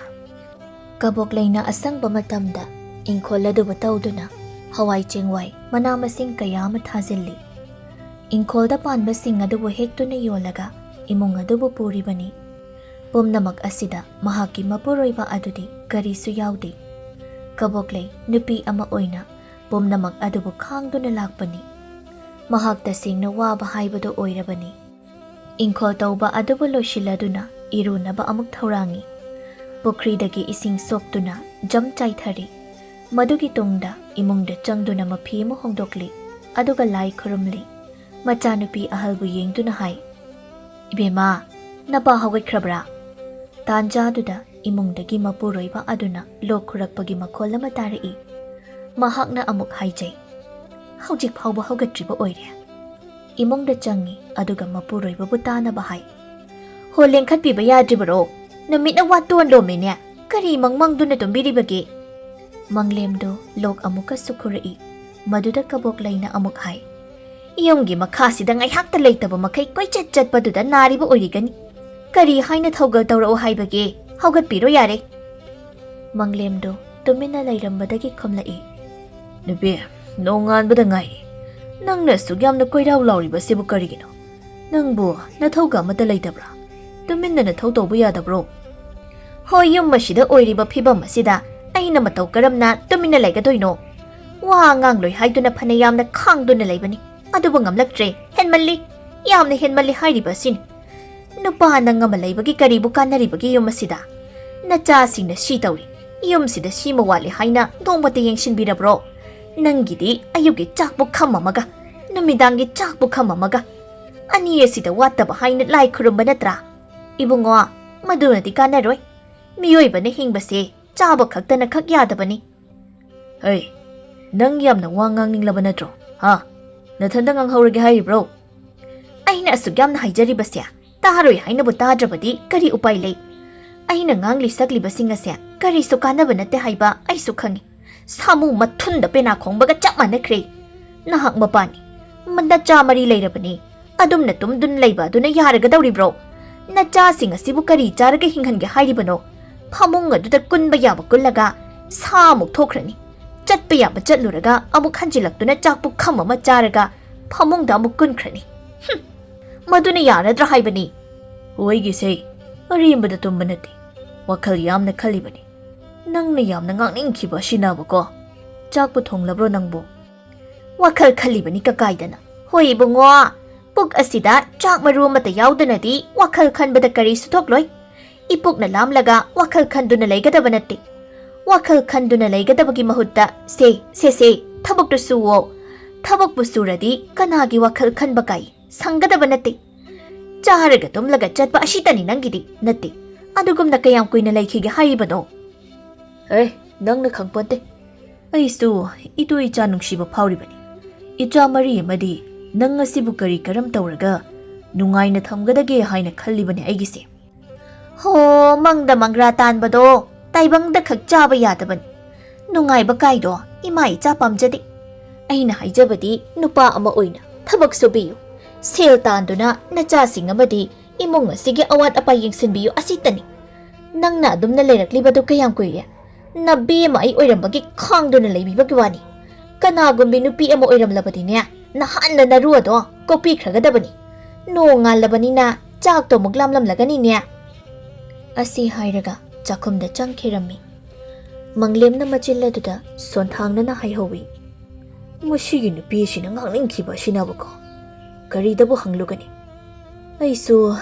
ꯀꯕꯣꯛꯂꯩꯅ ꯑꯁꯪꯕ ꯃꯇꯝꯗ ꯏꯪꯈꯣꯜ ꯑꯗꯨꯕꯨ ꯇꯧꯗꯨꯅ ꯍꯋꯥꯏ ꯆꯦꯡꯋꯥꯏ ꯃꯅꯥ ꯃꯁꯤꯡ ꯀꯌꯥ ꯑꯃ ꯊꯥꯖꯤꯜꯂꯤ꯫ ꯏꯪꯈꯣꯜꯗ ꯄꯥꯟꯕꯁꯤꯡ ꯑꯗꯨꯕꯨ ꯍꯦꯛꯇꯨꯅ ꯌꯣꯜꯂꯒ ꯏꯃꯨꯡ ꯑꯗꯨꯕꯨ ꯄꯨꯔꯤꯕꯅꯤ꯫ ꯄꯨꯝꯅꯃꯛ ꯑꯁꯤꯗ ꯃꯍꯥꯛꯀꯤ ꯃꯄꯨꯔꯣꯏꯕ ꯑꯗꯨꯗꯤ ꯀꯔꯤꯁꯨ ꯌꯥꯎꯗꯦ꯫ ꯀꯕꯣꯛꯂꯩ ꯅꯨꯄꯤ ꯑꯃ ꯑꯣꯏꯅ ꯄꯨꯝꯅꯃꯛ ꯑꯗꯨꯕꯨ ꯈꯥꯡꯗꯨꯅ ꯂꯥꯛꯄꯅꯤ꯫ ꯃꯍꯥꯛ ꯇꯁꯦꯡꯅ ꯋꯥꯕ ꯍꯥꯏꯕꯗꯨ ꯑꯣꯏꯔꯕꯅꯤ꯫ ꯏꯪꯈꯣꯜ ꯇꯧꯕ ꯑꯗꯨꯕꯨ ꯂꯣꯏꯁꯤꯜꯂꯗꯨꯅ ꯏꯔꯨꯅꯕ ꯑꯃꯨꯛ ꯊꯧꯔꯥꯡꯏ꯫ ꯄꯨꯈ꯭ꯔꯤꯗꯒꯤ ꯏꯁꯤꯡ ꯁꯣꯛꯇꯨꯅ ꯖꯝ ꯆꯥꯏꯊꯔꯤ꯫ ꯃꯗꯨꯒꯤ ꯇꯨꯡꯗ ꯏꯃꯨꯡꯗ ꯆꯪꯗꯨꯅ ꯃꯐꯤ ꯑꯃ ꯍꯣꯡꯗꯣꯛꯂꯤ, ꯑꯗꯨꯒ ꯂꯥꯏ ꯈꯨꯔꯨꯝꯂꯤ꯫ ꯃꯆꯥꯅꯨꯄꯤ ꯑꯍꯜꯕꯨ ꯌꯦꯡꯗꯨꯅ ꯍꯥꯏ, "ꯏꯕꯦꯝꯃ, ꯅꯄꯥ ꯍꯧꯒꯠꯈ꯭ꯔꯕ꯭ꯔꯥ?" ꯇꯥꯟꯖꯥꯗꯨꯗ ꯏꯃꯨꯡꯗꯒꯤ ꯃꯄꯨꯔꯣꯏꯕ ꯑꯗꯨꯅ ꯂꯣꯛ ꯈꯨꯔꯛꯄꯒꯤ ꯃꯈꯣꯜ ꯑꯃ ꯇꯥꯔꯛꯏ꯫ ꯃꯍꯥꯛꯅ ꯑꯃꯨꯛ ꯍꯥꯏꯖꯩ, "ꯍꯧꯖꯤꯛ ꯐꯥꯎꯕ ꯍꯧꯒꯠꯇ꯭ꯔꯤꯕ ꯑꯣꯏꯔꯦ?" ꯏꯃꯨꯡꯗ ꯆꯪꯉꯤ, ꯑꯗꯨꯒ ꯃꯄꯨꯔꯣꯏꯕꯕꯨ ꯇꯥꯅꯕ ꯍꯥꯏ, "ꯍꯣ, ꯂꯦꯡꯈꯠꯄꯤꯕ ꯌꯥꯗ꯭ꯔꯤꯕꯔꯣ? ꯅꯨꯃꯤꯠꯅ ꯋꯥꯇꯣꯟ ꯂꯣꯝꯃꯦꯅꯦ꯫ ꯀꯔꯤ ꯃꯪꯃꯪꯗꯨꯅ ꯇꯨꯝꯕꯤꯔꯤꯕꯒꯦ?" ꯃꯪꯂꯦꯝꯗꯨ ꯂꯣꯛ ꯑꯃꯨꯛꯀꯁꯨ ꯈꯨꯔꯛꯏ꯫ ꯃꯗꯨꯗ ꯀꯕꯣꯛꯂꯩꯅ ꯑꯃꯨꯛ ꯍꯥꯏ, "ꯌꯨꯝꯒꯤ ꯃꯈꯥꯁꯤꯗ ꯉꯥꯏꯍꯥꯛꯇ ꯂꯩꯇꯕ ꯃꯈꯩ ꯀꯣꯏꯆꯠ ꯆꯠꯄꯗꯨꯗ ꯅꯥꯔꯤꯕ ꯑꯣꯏꯔꯤꯒꯅꯤ꯫ ꯀꯔꯤ ꯍꯥꯏꯅ ꯊꯧꯒꯜ ꯇꯧꯔꯛꯑꯣ ꯍꯥꯏꯕꯒꯦ? ꯍꯧꯒꯠꯄꯤꯔꯣ ꯌꯥꯔꯦ꯫" ꯃꯪꯂꯦꯝꯗꯨ ꯇꯨꯃꯤꯟꯅ ꯂꯩꯔꯝꯕꯗꯒꯤ ꯈꯨꯝꯂꯛꯏ, "ꯅꯨꯄꯤ, ꯅꯣꯡꯉꯥꯟꯕꯗ ꯉꯥꯏꯔꯤ꯫ ꯅꯪꯅ ꯑꯁꯨꯛ ꯌꯥꯝꯅ ꯀꯣꯏꯔꯥꯎ ꯂꯥꯎꯔꯤꯕꯁꯤꯕꯨ ꯀꯔꯤꯒꯤꯅꯣ? ꯅꯪꯕꯨ ꯅꯊꯧꯒ ꯑꯃꯠꯇ ꯂꯩꯇꯕ꯭ꯔꯥ? ꯇꯨꯃꯤꯟꯅ ꯅꯊꯧ ꯇꯧꯕ ꯌꯥꯗꯕ꯭ꯔꯣ?" ꯍꯣꯏ, ꯌꯨꯝ ꯑꯁꯤꯗ ꯑꯣꯏꯔꯤꯕ ꯐꯤꯕꯝ ꯑꯁꯤꯗ ꯑꯩꯅ ꯃꯇꯧ ꯀꯔꯝꯅ ꯇꯨꯃꯤꯟꯅ ꯂꯩꯒꯗꯣꯏꯅꯣ? ꯋꯥ ꯉꯥꯡꯂꯣꯏ ꯍꯥꯏꯗꯨꯅ ꯐꯅ ꯌꯥꯝꯅ ꯈꯥꯡꯗꯨꯅ ꯂꯩꯕꯅꯤ, ꯑꯗꯨꯕꯨ ꯉꯝꯂꯛꯇ꯭ꯔꯦ꯫ ꯍꯦꯟꯃꯜꯂꯤ, ꯌꯥꯝꯅ ꯍꯦꯟꯃꯜꯂꯤ ꯍꯥꯏꯔꯤꯕ ꯑꯁꯤꯅꯤ꯫ ꯅꯨꯄꯥ ꯅꯪ ꯑꯃ ꯂꯩꯕꯒꯤ ꯀꯔꯤꯕꯨ ꯀꯥꯟꯅꯔꯤꯕꯒꯦ ꯌꯨꯝ ꯑꯁꯤꯗ? ꯅꯆꯥꯁꯤꯡꯅ ꯁꯤ ꯇꯧꯔꯤ, ꯌꯨꯝꯁꯤꯗ ꯁꯤꯃ ꯋꯥꯠꯂꯤ ꯍꯥꯏꯅ ꯅꯣꯡꯃꯇ ꯌꯦꯡꯁꯤꯟꯕꯤꯔꯕ꯭ꯔꯣ? ꯅꯪꯒꯤꯗꯤ ꯑꯌꯨꯛꯀꯤ ꯆꯥꯛ ꯄꯨꯈꯝ ꯑꯃꯒ ꯅꯨꯃꯤꯗꯥꯡꯒꯤ ꯆꯥꯛ ꯄꯨꯈꯝ ꯑꯃꯒ, ꯑꯅꯤ ꯑꯁꯤꯗ ꯋꯥꯠꯇꯕ ꯍꯥꯏꯅ ꯂꯥꯏ ꯈꯨꯔꯨꯝꯕ ꯅꯠꯇ꯭ꯔꯥ? ꯏꯕꯨꯡꯉꯣ, ꯃꯗꯨꯅꯗꯤ ꯀꯥꯟꯅꯔꯣꯏ꯫ ꯃꯤꯑꯣꯏꯕꯅ ꯍꯤꯡꯕꯁꯦ ꯆꯥꯕ ꯈꯛꯇꯅ ꯈꯛ ꯌꯥꯗꯕꯅꯤ꯫ ꯍꯩ, ꯅꯪ ꯌꯥꯝꯅ ꯋꯥ ꯉꯥꯡꯅꯤꯡꯂꯕ ꯅꯠꯇ꯭ꯔꯣ? ꯍꯥ? ꯅꯊꯟꯗ ꯉꯥꯡꯍꯧꯔꯒꯦ ꯍꯥꯏꯔꯤꯕ꯭ꯔꯣ? ꯑꯩꯅ ꯑꯁꯨꯛ ꯌꯥꯝꯅ ꯍꯥꯏꯖꯔꯤꯕꯁꯦ ꯇꯥꯔꯣꯏ ꯍꯥꯏꯅꯕꯨ ꯇꯥꯗ꯭ꯔꯕꯗꯤ ꯀꯔꯤ ꯎꯄꯥꯏ ꯂꯩ? ꯑꯩꯅ ꯉꯥꯡꯂꯤ ꯁꯛꯂꯤꯕꯁꯤꯡ ꯑꯁꯦ ꯀꯔꯤꯁꯨ ꯀꯥꯟꯅꯕ ꯅꯠꯇꯦ ꯍꯥꯏꯕ ꯑꯩꯁꯨ ꯈꯪꯏ꯫ ꯁꯥꯃꯨ ꯃꯊꯨꯟꯗ ꯄꯦꯅꯥ ꯈꯣꯡꯕꯒ ꯆꯞ ꯃꯥꯟꯅꯈ꯭ꯔꯦ꯫ ꯅꯍꯥꯛ ꯃꯄꯥꯅꯤ, ꯃ-, ꯅꯆꯥ ꯃꯔꯤ ꯂꯩꯔꯕꯅꯤ, ꯑꯗꯨꯝꯅ ꯇꯨꯝꯗꯨꯅ ꯂꯩꯕ ꯑꯗꯨꯅ ꯌꯥꯔꯒꯗꯧꯔꯤꯕ꯭ꯔꯣ? ꯅꯆꯥꯁꯤꯡ ꯑꯁꯤꯕꯨ ꯀꯔꯤ ꯆꯥꯔꯒ ꯍꯤꯡꯍꯟꯒꯦ ꯍꯥꯏꯔꯤꯕꯅꯣ? ꯐꯃꯨꯡ ꯑꯗꯨꯗ ꯀꯨꯟꯕ ꯌꯥꯕ ꯀꯨꯜꯂꯒ ꯁꯥ ꯑꯃꯨꯛ ꯊꯣꯛꯈ꯭ꯔꯅꯤ꯫ ꯆꯠꯄ ꯌꯥꯕ ꯆꯠꯂꯨꯔꯒ ꯑꯃꯨꯛ ꯍꯟꯖꯤꯜꯂꯛꯇꯨꯅ ꯆꯥꯛ ꯄꯨꯈꯝ ꯑꯃ ꯆꯥꯔꯒ ꯐꯃꯨꯡꯗ ꯑꯃꯨꯛ ꯀꯨꯟꯈ꯭ꯔꯅꯤ꯫ ꯍꯨꯝ! ꯃꯗꯨꯅ ꯌꯥꯔꯗ꯭ꯔꯥ ꯍꯥꯏꯕꯅꯤ? ꯍꯣꯏꯒꯤꯁꯦ, ꯑꯔꯦꯝꯕꯗ ꯇꯨꯝꯕ ꯅꯠꯇꯦ, ꯋꯥꯈꯜ ꯌꯥꯝꯅ ꯈꯜꯂꯤꯕꯅꯤ꯫ ꯅꯪꯅ ꯌꯥꯝꯅ ꯉꯥꯡꯅꯤꯡꯈꯤꯕ ꯑꯁꯤꯅꯕꯀꯣ꯫ ꯆꯥꯛꯄꯨ ꯊꯣꯡꯂꯕ꯭ꯔꯣ ꯅꯪꯕꯨ? ꯋꯥꯈꯜ ꯈꯜꯂꯤꯕꯅꯤ ꯀꯀꯥꯏꯗꯅ꯫ ꯍꯣꯏ ꯏꯕꯨꯡꯉꯣ, ꯄꯨꯛ ꯑꯁꯤꯗ ꯆꯥꯛ ꯃꯔꯨ ꯑꯃꯠꯇ ꯌꯥꯎꯗꯅꯗꯤ ꯋꯥꯈꯜ ꯈꯟꯕꯗ ꯀꯔꯤꯁꯨ ꯊꯣꯛꯂꯣꯏ꯫ ꯏꯄꯨꯛꯅ ꯂꯥꯝꯂꯒ ꯋꯥꯈꯜ ꯈꯟꯗꯨꯅ ꯂꯩꯒꯗꯕ ꯅꯠꯇꯦ꯫ ꯋꯥꯈꯜ ꯈꯟꯗꯨꯅ ꯂꯩꯒꯗꯕꯒꯤ ꯃꯍꯨꯠꯇ ꯁꯦ, ꯁꯦ, ꯁꯦ, ꯊꯕꯛꯇꯨ ꯁꯨꯋꯣ꯫ ꯊꯕꯛꯄꯨ ꯁꯨꯔꯗꯤ ꯀꯅꯥꯒꯤ ꯋꯥꯈꯜ ꯈꯟꯕ ꯀꯥꯏ? ꯁꯪꯒꯗꯕ ꯅꯠꯇꯦ꯫ ꯆꯥꯔꯒ ꯇꯨꯝꯂꯒ ꯆꯠꯄ ꯑꯁꯤꯇꯅꯤ ꯅꯪꯒꯤꯗꯤ꯫ ꯅꯠꯇꯦ, ꯑꯗꯨꯒꯨꯝꯅ ꯀꯌꯥꯝ ꯀꯨꯏꯅ ꯂꯩꯈꯤꯒꯦ ꯍꯥꯏꯔꯤꯕꯅꯣ? ꯑꯦ, ꯅꯪꯅ ꯈꯪꯄꯣꯟꯇꯦ꯫ ꯑꯩꯁꯨ ꯏꯇꯨ ꯏꯆꯥ ꯅꯨꯡꯁꯤꯕ ꯐꯥꯎꯔꯤꯕꯅꯤ꯫ ꯏꯆꯥ ꯃꯔꯤ ꯑꯃꯗꯤ ꯅꯪ ꯑꯁꯤꯕꯨ ꯀꯔꯤ ꯀꯔꯝ ꯇꯧꯔꯒ ꯅꯨꯡꯉꯥꯏꯅ ꯊꯝꯒꯗꯒꯦ ꯍꯥꯏꯅ ꯈꯜꯂꯤꯕꯅꯤ ꯑꯩꯒꯤꯁꯦ꯫ ꯍꯣ, ꯃꯪꯗ ꯃꯪꯒ꯭ꯔꯥ ꯇꯥꯟꯕꯗꯣ ꯇꯥꯏꯕꯪꯗ ꯈꯛ ꯆꯥꯕ ꯌꯥꯗꯕꯅꯤ꯫ ꯅꯨꯡꯉꯥꯏꯕ ꯀꯥꯏꯗꯣ ꯏꯃꯥ ꯏꯆꯥ ꯄꯥꯝꯖꯗꯦ꯫ ꯑꯩꯅ ꯍꯥꯏꯖꯕꯗꯤ ꯅꯨꯄꯥ ꯑꯃ ꯑꯣꯏꯅ ꯊꯕꯛ ꯁꯨꯕꯤꯌꯨ, ꯁꯦꯜ ꯇꯥꯟꯗꯨꯅ ꯅꯆꯥꯁꯤꯡ ꯑꯃꯗꯤ ꯏꯃꯨꯡ ꯑꯁꯤꯒꯤ ꯑꯋꯥꯠ ꯑꯄꯥ ꯌꯦꯡꯁꯤꯟꯕꯤꯌꯨ ꯑꯁꯤꯇꯅꯤ꯫ ꯅꯪꯅ ꯑꯗꯨꯝꯅ ꯂꯩꯔꯛꯂꯤꯕꯗꯨ ꯀꯌꯥꯝ ꯀꯨꯏꯔꯦ? ꯅꯕꯦꯝꯃ ꯑꯩ ꯑꯣꯏꯔꯝꯕꯒꯤ ꯈꯥꯡꯗꯨꯅ ꯂꯩꯕꯤꯕꯒꯤ ꯋꯥꯅꯤ꯫ ꯀꯅꯥꯒꯨꯝꯕꯤ ꯅꯨꯄꯤ ꯑꯃ ꯑꯣꯏꯔꯝꯂꯕꯗꯤꯅꯦ, ꯅꯍꯥꯟꯅ ꯅꯔꯨ ꯑꯗꯣ ꯀꯣꯛꯄꯤꯈ꯭ꯔꯒꯗꯕꯅꯤ꯫ ꯅꯣꯡ ꯉꯥꯜꯂꯕꯅꯤꯅ ꯆꯥꯛꯇꯣ ꯑꯃꯨꯛ ꯂꯥꯝꯂꯝꯂꯒꯅꯤꯅꯦ꯫ ꯑꯁꯤ ꯍꯥꯏꯔꯒ ꯆꯥꯛꯈꯨꯝꯗ ꯆꯪꯈꯤꯔꯝꯃꯤ꯫ ꯃꯪꯂꯦꯝꯅ ꯃꯆꯤꯜ ꯑꯗꯨꯗ ꯁꯣꯟꯊꯥꯡꯅꯅ ꯍꯥꯏꯍꯧꯏ, "ꯃꯁꯤꯒꯤ ꯅꯨꯄꯤ ꯑꯁꯤꯅ ꯉꯥꯡꯅꯤꯡꯈꯤꯕ ꯑꯁꯤꯅꯕꯀꯣ꯫ ꯀꯔꯤꯗꯕꯨ ꯍꯪꯂꯨꯒꯅꯤ? ꯑꯩꯁꯨ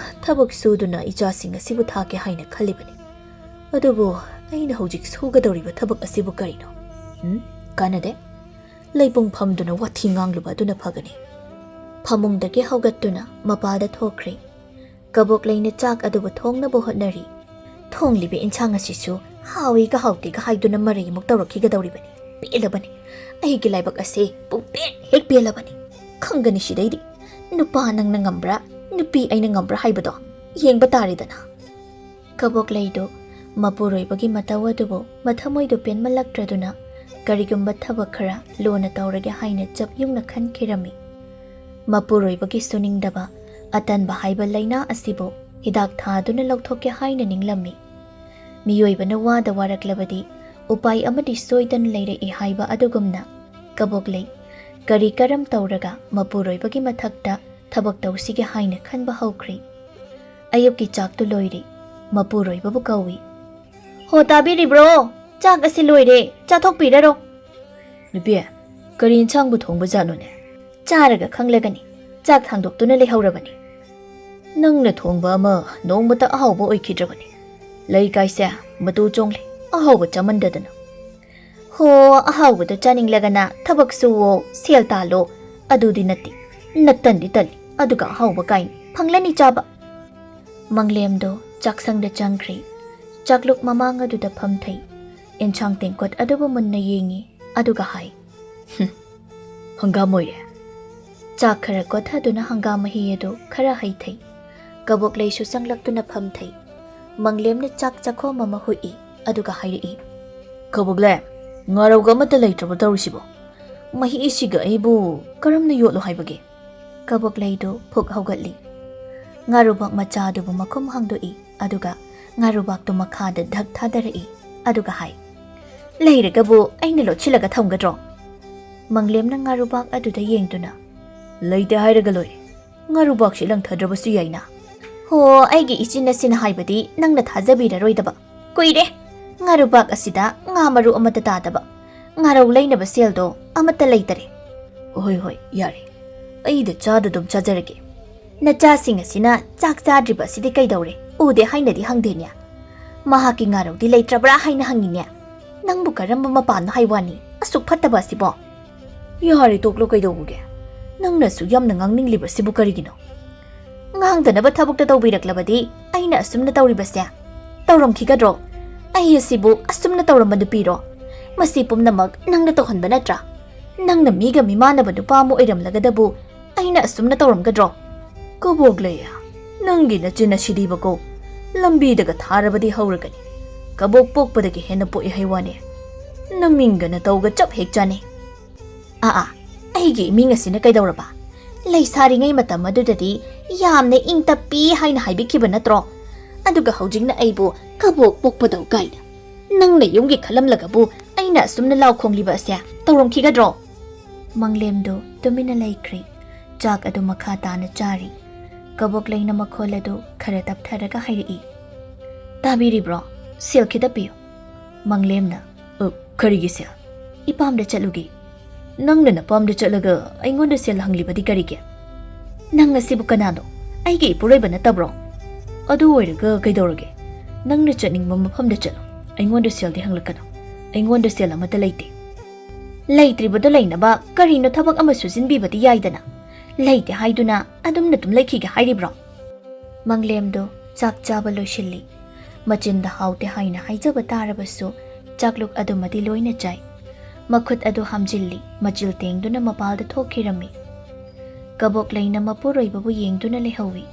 ꯊꯕꯛ ꯁꯨꯗꯨꯅ ꯏꯆꯥꯁꯤꯡ ꯑꯁꯤꯕꯨ ꯊꯥꯛꯀꯦ ꯍꯥꯏꯅ ꯈꯜꯂꯤꯕꯅꯤ꯫ ꯑꯗꯨꯕꯨ ꯑꯩꯅ ꯍꯧꯖꯤꯛ ꯁꯨꯒꯗꯧꯔꯤꯕ ꯊꯕꯛ ꯑꯁꯤꯕꯨ ꯀꯔꯤꯅꯣ? ꯎꯝ? ꯀꯥꯟꯅꯗꯦ꯫ ꯂꯩꯄꯨꯡ ꯐꯝꯗꯨꯅ ꯋꯥꯊꯤ ꯉꯥꯡꯂꯨꯕ ꯑꯗꯨꯅ ꯐꯒꯅꯤ꯫" ꯐꯃꯨꯡꯗꯒꯤ ꯍꯧꯒꯠꯇꯨꯅ ꯃꯄꯥꯗ ꯊꯣꯛꯈ꯭ꯔꯦ꯫ ꯀꯕꯣꯛꯂꯩꯅ ꯆꯥꯛ ꯑꯗꯨꯕꯨ ꯊꯣꯡꯅꯕ ꯍꯣꯠꯅꯔꯤ꯫ "ꯊꯣꯡꯂꯤꯕ ꯏꯟꯁꯥꯡ ꯑꯁꯤꯁꯨ ꯍꯥꯎꯏꯒ ꯍꯥꯎꯇꯦꯒ ꯍꯥꯏꯗꯨꯅ ꯃꯔꯩ ꯑꯃꯨꯛ ꯇꯧꯔꯛꯈꯤꯒꯗꯧꯔꯤꯕꯅꯤ꯫ ꯄꯦꯜꯂꯕꯅꯤ꯫ ꯑꯩꯒꯤ ꯂꯥꯏꯕꯛ ꯑꯁꯦ ꯄꯨꯡꯄꯦꯟ ꯍꯦꯛ ꯄꯦꯜꯂꯕꯅꯤ꯫ ꯈꯪꯒꯅꯤ ꯁꯤꯗꯩꯗꯤ꯫ ꯅꯨꯄꯥ ꯅꯪꯅ ꯉꯝꯕ꯭ꯔꯥ, ꯅꯨꯄꯤ ꯑꯩꯅ ꯉꯝꯕ꯭ꯔꯥ ꯍꯥꯏꯕꯗꯣ ꯌꯦꯡꯕ ꯇꯥꯔꯦꯗꯅ꯫" ꯀꯕꯣꯛꯂꯩꯗꯨ ꯃꯄꯨꯔꯣꯏꯕꯒꯤ ꯃꯇꯧ ꯑꯗꯨꯕꯨ ꯃꯊꯃꯣꯏꯗꯨ ꯄꯦꯟꯃꯜꯂꯛꯇ꯭ꯔꯗꯨꯅ ꯀꯔꯤꯒꯨꯝꯕ ꯊꯕꯛ ꯈꯔ ꯂꯨꯅ ꯇꯧꯔꯒꯦ ꯍꯥꯏꯅ ꯆꯞ ꯌꯨꯡꯅ ꯈꯟꯈꯤꯔꯝꯃꯤ꯫ ꯃꯄꯨꯔꯣꯏꯕꯒꯤ ꯁꯨꯅꯤꯡꯗꯕ ꯑꯇꯟꯕ ꯍꯥꯏꯕ ꯂꯥꯏꯅꯥ ꯑꯁꯤꯕꯨ ꯍꯤꯗꯥꯛ ꯊꯥꯗꯨꯅ ꯂꯧꯊꯣꯛꯀꯦ ꯍꯥꯏꯅ ꯅꯤꯡꯂꯝꯃꯤ꯫ ꯃꯤꯑꯣꯏꯕꯅ ꯋꯥꯗ ꯋꯥꯔꯛꯂꯕꯗꯤ ꯎꯄꯥꯏ ꯑꯃꯗꯤ ꯁꯣꯏꯗꯅ ꯂꯩꯔꯛꯏ ꯍꯥꯏꯕ ꯑꯗꯨꯒꯨꯝꯅ ꯀꯕꯣꯛꯂꯩ ꯀꯔꯤ ꯀꯔꯝ ꯇꯧꯔꯒ ꯃꯄꯨꯔꯣꯏꯕꯒꯤ ꯃꯊꯛꯇ ꯊꯕꯛ ꯇꯧꯁꯤꯒꯦ ꯍꯥꯏꯅ ꯈꯟꯕ ꯍꯧꯈ꯭ꯔꯦ꯫ ꯑꯌꯨꯛꯀꯤ ꯆꯥꯛꯇꯨ ꯂꯣꯏꯔꯦ꯫ ꯃꯄꯨꯔꯣꯏꯕꯕꯨ ꯀꯧꯏ꯫ "ꯍꯣ, ꯇꯥꯕꯤꯔꯤꯕ꯭ꯔꯣ? ꯆꯥꯛ ꯑꯁꯤ ꯂꯣꯏꯔꯦ, ꯆꯥꯊꯣꯛꯄꯤꯔꯔꯣ꯫" "ꯅꯨꯄꯤ, ꯀꯔꯤ ꯏꯟꯁꯥꯡꯕꯨ ꯊꯣꯡꯕꯖꯥꯠꯅꯣꯅꯦ?" "ꯆꯥꯔꯒ ꯈꯪꯂꯒꯅꯤ, ꯆꯥꯛ ꯊꯥꯡꯗꯣꯛꯇꯨꯅ ꯂꯩꯍꯧꯔꯕꯅꯤ꯫" "ꯅꯪꯅ ꯊꯣꯡꯕ ꯑꯃ ꯅꯣꯡꯃꯇ ꯑꯍꯥꯎꯕ ꯑꯣꯏꯈꯤꯗ꯭ꯔꯕꯅꯤ꯫ ꯂꯩꯀꯥꯏꯁꯦ ꯃꯇꯨ ꯆꯣꯡꯂꯦ, ꯑꯍꯥꯎꯕ ꯆꯥꯃꯟꯗꯗꯅ꯫" "ꯍꯣ, ꯑꯍꯥꯎꯕꯗꯣ ꯆꯥꯅꯤꯡꯂꯒꯅ ꯊꯕꯛ ꯁꯨꯋꯣ, ꯁꯦꯜ ꯇꯥꯜꯂꯣ, ꯑꯗꯨꯗꯤ ꯅꯠꯇꯦ꯫ ꯅꯠꯇꯟꯗꯤ ꯇꯜꯂꯤ, ꯑꯗꯨꯒ ꯑꯍꯥꯎꯕ ꯀꯥꯏꯅ꯫ ꯐꯪꯂꯅꯤ ꯆꯥꯕ꯫" ꯃꯪꯂꯦꯝꯗꯣ ꯆꯥꯛꯁꯪꯗ ꯆꯪꯈ꯭ꯔꯦ꯫ ꯆꯥꯛꯂꯨꯛ ꯃꯃꯥꯡ ꯑꯗꯨꯗ ꯐꯝꯊꯩ꯫ ꯏꯟꯁꯥꯡ ꯇꯦꯡꯀꯣꯠ ꯑꯗꯨꯕꯨ ꯃꯨꯟꯅ ꯌꯦꯡꯉꯤ, ꯑꯗꯨꯒ ꯍꯥꯏ, "ꯍꯨꯝ, ꯍꯪꯒꯥꯝ ꯑꯣꯏꯔꯦ꯫" ꯆꯥꯛ ꯈꯔ ꯀꯣꯊꯗꯨꯅ ꯍꯪꯒꯥꯝ ꯃꯍꯤ ꯑꯗꯨ ꯈꯔ ꯍꯩꯊꯩ꯫ ꯀꯕꯣꯛꯂꯩꯁꯨ ꯆꯪꯂꯛꯇꯨꯅ ꯐꯝꯊꯩ꯫ ꯃꯪꯂꯦꯝꯅ ꯆꯥꯛ ꯆꯥꯛꯈꯣꯝ ꯑꯃ ꯍꯨꯛꯏ, ꯑꯗꯨꯒ ꯍꯥꯏꯔꯛꯏ, "ꯀꯕꯣꯛꯂꯩ, ꯉꯥꯔꯧꯒ ꯑꯃꯠꯇ ꯂꯩꯇ꯭ꯔꯕ ꯇꯧꯔꯤꯁꯤꯕꯣ? ꯃꯍꯤꯁꯤꯒ ꯑꯩꯕꯨ ꯀꯔꯝꯅ ꯌꯣꯠꯂꯣ ꯍꯥꯏꯕꯒꯦ?" ꯀꯕꯣꯛꯂꯩꯗꯨ ꯐꯨꯛ ꯍꯧꯒꯠꯂꯤ꯫ ꯉꯥꯔꯨꯕꯥꯛ ꯃꯆꯥ ꯑꯗꯨꯕꯨ ꯃꯈꯨꯝ ꯍꯥꯡꯗꯣꯛꯏ, ꯑꯗꯨꯒ ꯉꯥꯔꯨꯕꯥꯛꯇꯨ ꯃꯈꯥꯗ ꯙꯛ ꯊꯥꯗꯔꯛꯏ, ꯑꯗꯨꯒ ꯍꯥꯏ, "ꯂꯩꯔꯒꯕꯨ ꯑꯩꯅ ꯂꯣꯠꯁꯤꯜꯂꯒ ꯊꯝꯒꯗ꯭ꯔꯣ?" ꯃꯪꯂꯦꯝꯅ ꯉꯥꯔꯨꯕꯥꯛ ꯑꯗꯨꯗ ꯌꯦꯡꯗꯨꯅ, "ꯂꯩꯇꯦ ꯍꯥꯏꯔꯒ ꯂꯣꯏꯔꯦ꯫ ꯉꯥꯔꯨꯕꯥꯛꯁꯤ ꯂꯪꯊꯗ꯭ꯔꯕꯁꯨ ꯌꯥꯏꯅ꯫" "ꯍꯣ, ꯑꯩꯒꯤ ꯏꯆꯤꯟ ꯑꯁꯤꯅ ꯍꯥꯏꯕꯗꯤ ꯅꯪꯅ ꯊꯥꯖꯕꯤꯔꯔꯣꯏꯗꯕ꯫ "ꯀꯨꯏꯔꯦ꯫ ꯉꯥꯔꯨꯕꯥꯛ ꯑꯁꯤꯗ ꯉꯥ ꯃꯔꯨ ꯑꯃꯠꯇ ꯇꯥꯗꯕ꯫ ꯉꯥꯔꯧ ꯂꯩꯅꯕ ꯁꯦꯜꯗꯣ ꯑꯃꯠꯇ ꯂꯩꯇꯔꯦ꯫" "ꯍꯣꯏ, ꯍꯣꯏ, ꯌꯥꯔꯦ꯫ ꯑꯩꯗ ꯆꯥꯗ ꯑꯗꯨꯝ ꯆꯥꯖꯔꯒꯦ꯫" "ꯅꯆꯥꯁꯤꯡ ꯑꯁꯤꯅ ꯆꯥꯛ ꯆꯥꯗ꯭ꯔꯤꯕ ꯑꯁꯤꯗꯤ ꯀꯩꯗꯧꯔꯦ? ꯎꯗꯦ ꯍꯥꯏꯅꯗꯤ ꯍꯪꯗꯦꯅꯦ꯫ ꯃꯍꯥꯛꯀꯤ ꯉꯥꯔꯧꯗꯤ ꯂꯩꯇ꯭ꯔꯕ꯭ꯔꯥ ꯍꯥꯏꯅ ꯍꯪꯉꯤꯅꯦ꯫ ꯅꯪꯕꯨ ꯀꯔꯝꯕ ꯃꯄꯥꯟꯅꯣ ꯍꯥꯏ ꯋꯥꯅꯤ, ꯑꯁꯨꯛ ꯐꯠꯇꯕ ꯑꯁꯤꯕꯣ?" "ꯌꯥꯔꯦ, ꯇꯣꯛꯂꯣ, ꯀꯩꯗꯧꯕꯒꯦ? ꯅꯪꯅ ꯑꯁꯨꯛ ꯌꯥꯝꯅ ꯉꯥꯡꯅꯤꯡꯂꯤꯕꯁꯤꯕꯨ ꯀꯔꯤꯒꯤꯅꯣ?" "ꯉꯥꯡꯗꯅꯕ ꯊꯕꯛꯇ ꯇꯧꯕꯤꯔꯛꯂꯕꯗꯤ ꯑꯩꯅ ꯑꯁꯨꯝꯅ ꯇꯧꯔꯤꯕꯁꯦ ꯇꯧꯔꯝꯈꯤꯒꯗ꯭ꯔꯣ? ꯑꯩ ꯑꯁꯤꯕꯨ ꯑꯁꯨꯝꯅ ꯇꯧꯔꯝꯕ ꯅꯨꯄꯤꯔꯣ? ꯃꯁꯤ ꯄꯨꯝꯅꯃꯛ ꯅꯪꯅ ꯇꯧꯍꯟꯕ ꯅꯠꯇ꯭ꯔꯥ? ꯅꯪꯅ ꯃꯤꯒ ꯃꯤꯃꯥꯟꯅꯕ ꯅꯨꯄꯥ ꯑꯃ ꯑꯣꯏꯔꯝꯂꯒꯗꯕꯨ ꯑꯩꯅ ꯑꯁꯨꯝꯅ ꯇꯧꯔꯝꯒꯗ꯭ꯔꯣ?" "ꯀꯕꯣꯛ ꯂꯩ, ꯅꯪꯒꯤ ꯅꯆꯤꯟ ꯑꯁꯤꯗꯤꯕꯀꯣ, ꯂꯝꯕꯤꯗꯒ ꯊꯥꯔꯕꯗꯤ ꯍꯧꯔꯒꯅꯤ꯫ ꯀꯕꯣꯛ ꯄꯣꯛꯄꯗꯒꯤ ꯍꯦꯟꯅ ꯄꯣꯛꯏ ꯍꯥꯏ ꯋꯥꯅꯤ꯫ ꯅꯃꯤꯡꯒ ꯅꯇꯧꯒ ꯆꯞ ꯍꯦꯛ ꯆꯥꯅꯩ꯫ ꯑꯥ, ꯑꯥ, ꯑꯩꯒꯤ ꯏꯃꯤꯡ ꯑꯁꯤꯅ ꯀꯩꯗꯧꯔꯕ? ꯂꯩꯁꯥꯔꯤꯉꯩ ꯃꯇꯝ ꯑꯗꯨꯗꯗꯤ ꯌꯥꯝꯅ ꯏꯪ ꯇꯞꯄꯤ ꯍꯥꯏꯅ ꯍꯥꯏꯕꯤꯈꯤꯕ ꯅꯠꯇ꯭ꯔꯣ? ꯑꯗꯨꯒ ꯍꯧꯖꯤꯛꯅ ꯑꯩꯕꯨ ꯀꯕꯣꯛ ꯄꯣꯛꯄꯗꯧ ꯀꯥꯏꯅ꯫ ꯅꯪꯅ ꯌꯨꯝꯒꯤ ꯈꯜꯂꯝꯂꯒꯕꯨ ꯑꯩꯅ ꯑꯁꯨꯝꯅ ꯂꯥꯎ ꯈꯣꯡꯂꯤꯕ ꯑꯁꯦ ꯇꯧꯔꯝꯈꯤꯒꯗ꯭ꯔꯣ?" ꯃꯪꯂꯦꯝꯗꯨ ꯇꯨꯃꯤꯟꯅ ꯂꯩꯈ꯭ꯔꯦ꯫ ꯆꯥꯛ ꯑꯗꯨ ꯃꯈꯥ ꯇꯥꯅ ꯆꯥꯔꯤ꯫ ꯀꯕꯣꯛ ꯂꯩꯅ ꯃꯈꯣꯜ ꯑꯗꯨ ꯈꯔ ꯇꯞꯊꯔꯒ ꯍꯥꯏꯔꯛꯏ, "ꯇꯥꯕꯤꯔꯤꯕ꯭ꯔꯣ? ꯁꯦꯜ ꯈꯤꯇ ꯄꯤꯌꯨ꯫" ꯃꯪꯂꯦꯝꯅ, "ꯑ, ꯀꯔꯤꯒꯤ ꯁꯦꯜ? ꯏꯄꯥꯝꯗ ꯆꯠꯂꯨꯒꯦ꯫" "ꯅꯪꯅ ꯅꯄꯥꯝꯗ ꯆꯠꯂꯒ ꯑꯩꯉꯣꯟꯗ ꯁꯦꯜ ꯍꯪꯂꯤꯕꯗꯤ ꯀꯔꯤꯒꯤ?" "ꯅꯪ ꯑꯁꯤꯕꯨ ꯀꯅꯥꯅꯣ? ꯑꯩꯒꯤ ꯏꯄꯨꯔꯣꯏꯕ ꯅꯠꯇꯕ꯭ꯔꯣ?" "ꯑꯗꯨ ꯑꯣꯏꯔꯒ ꯀꯩꯗꯧꯔꯒꯦ? ꯅꯪꯅ ꯆꯠꯅꯤꯡꯕ ꯃꯐꯝꯗ ꯆꯠꯂꯣ꯫ ꯑꯩꯉꯣꯟꯗ ꯁꯦꯜꯗꯤ ꯍꯪꯂꯛꯀꯅꯨ꯫ ꯑꯩꯉꯣꯟꯗ ꯁꯦꯜ ꯑꯃꯠꯇ ꯂꯩꯇꯦ꯫" "ꯂꯩꯇ꯭ꯔꯤꯕꯗꯣ ꯂꯩꯅꯕ ꯀꯔꯤꯅꯣ ꯊꯕꯛ ꯑꯃ ꯁꯨꯖꯤꯟꯕꯤꯕꯗꯤ ꯌꯥꯏꯗꯅ꯫ ꯂꯩꯇꯦ ꯍꯥꯏꯗꯨꯅ ꯑꯗꯨꯝ ꯅꯇꯨꯝ ꯂꯩꯈꯤꯒꯦ ꯍꯥꯏꯔꯤꯕ꯭ꯔꯣ?" ꯃꯪꯂꯦꯝꯗꯨ ꯆꯥꯛ ꯆꯥꯕ ꯂꯣꯏꯁꯤꯜꯂꯤ꯫ ꯃꯆꯤꯟꯗ ꯍꯥꯎꯇꯦ ꯍꯥꯏꯅ ꯍꯥꯏꯖꯕ ꯇꯥꯔꯕꯁꯨ ꯆꯥꯛꯂꯨꯛ ꯑꯗꯨꯃꯗꯤ ꯂꯣꯏꯅ ꯆꯥꯏ꯫ ꯃꯈꯨꯠ ꯑꯗꯨ ꯍꯥꯝꯖꯤꯜꯂꯤ, ꯃꯆꯤꯜ ꯇꯦꯡꯗꯨꯅ ꯃꯄꯥꯜꯗ ꯊꯣꯛꯈꯤꯔꯝꯃꯤ꯫ ꯀꯕꯣꯛ ꯂꯩꯅ ꯃꯄꯨꯔꯣꯏꯕꯕꯨ ꯌꯦꯡꯗꯨꯅ ꯂꯩꯍꯧꯏ꯫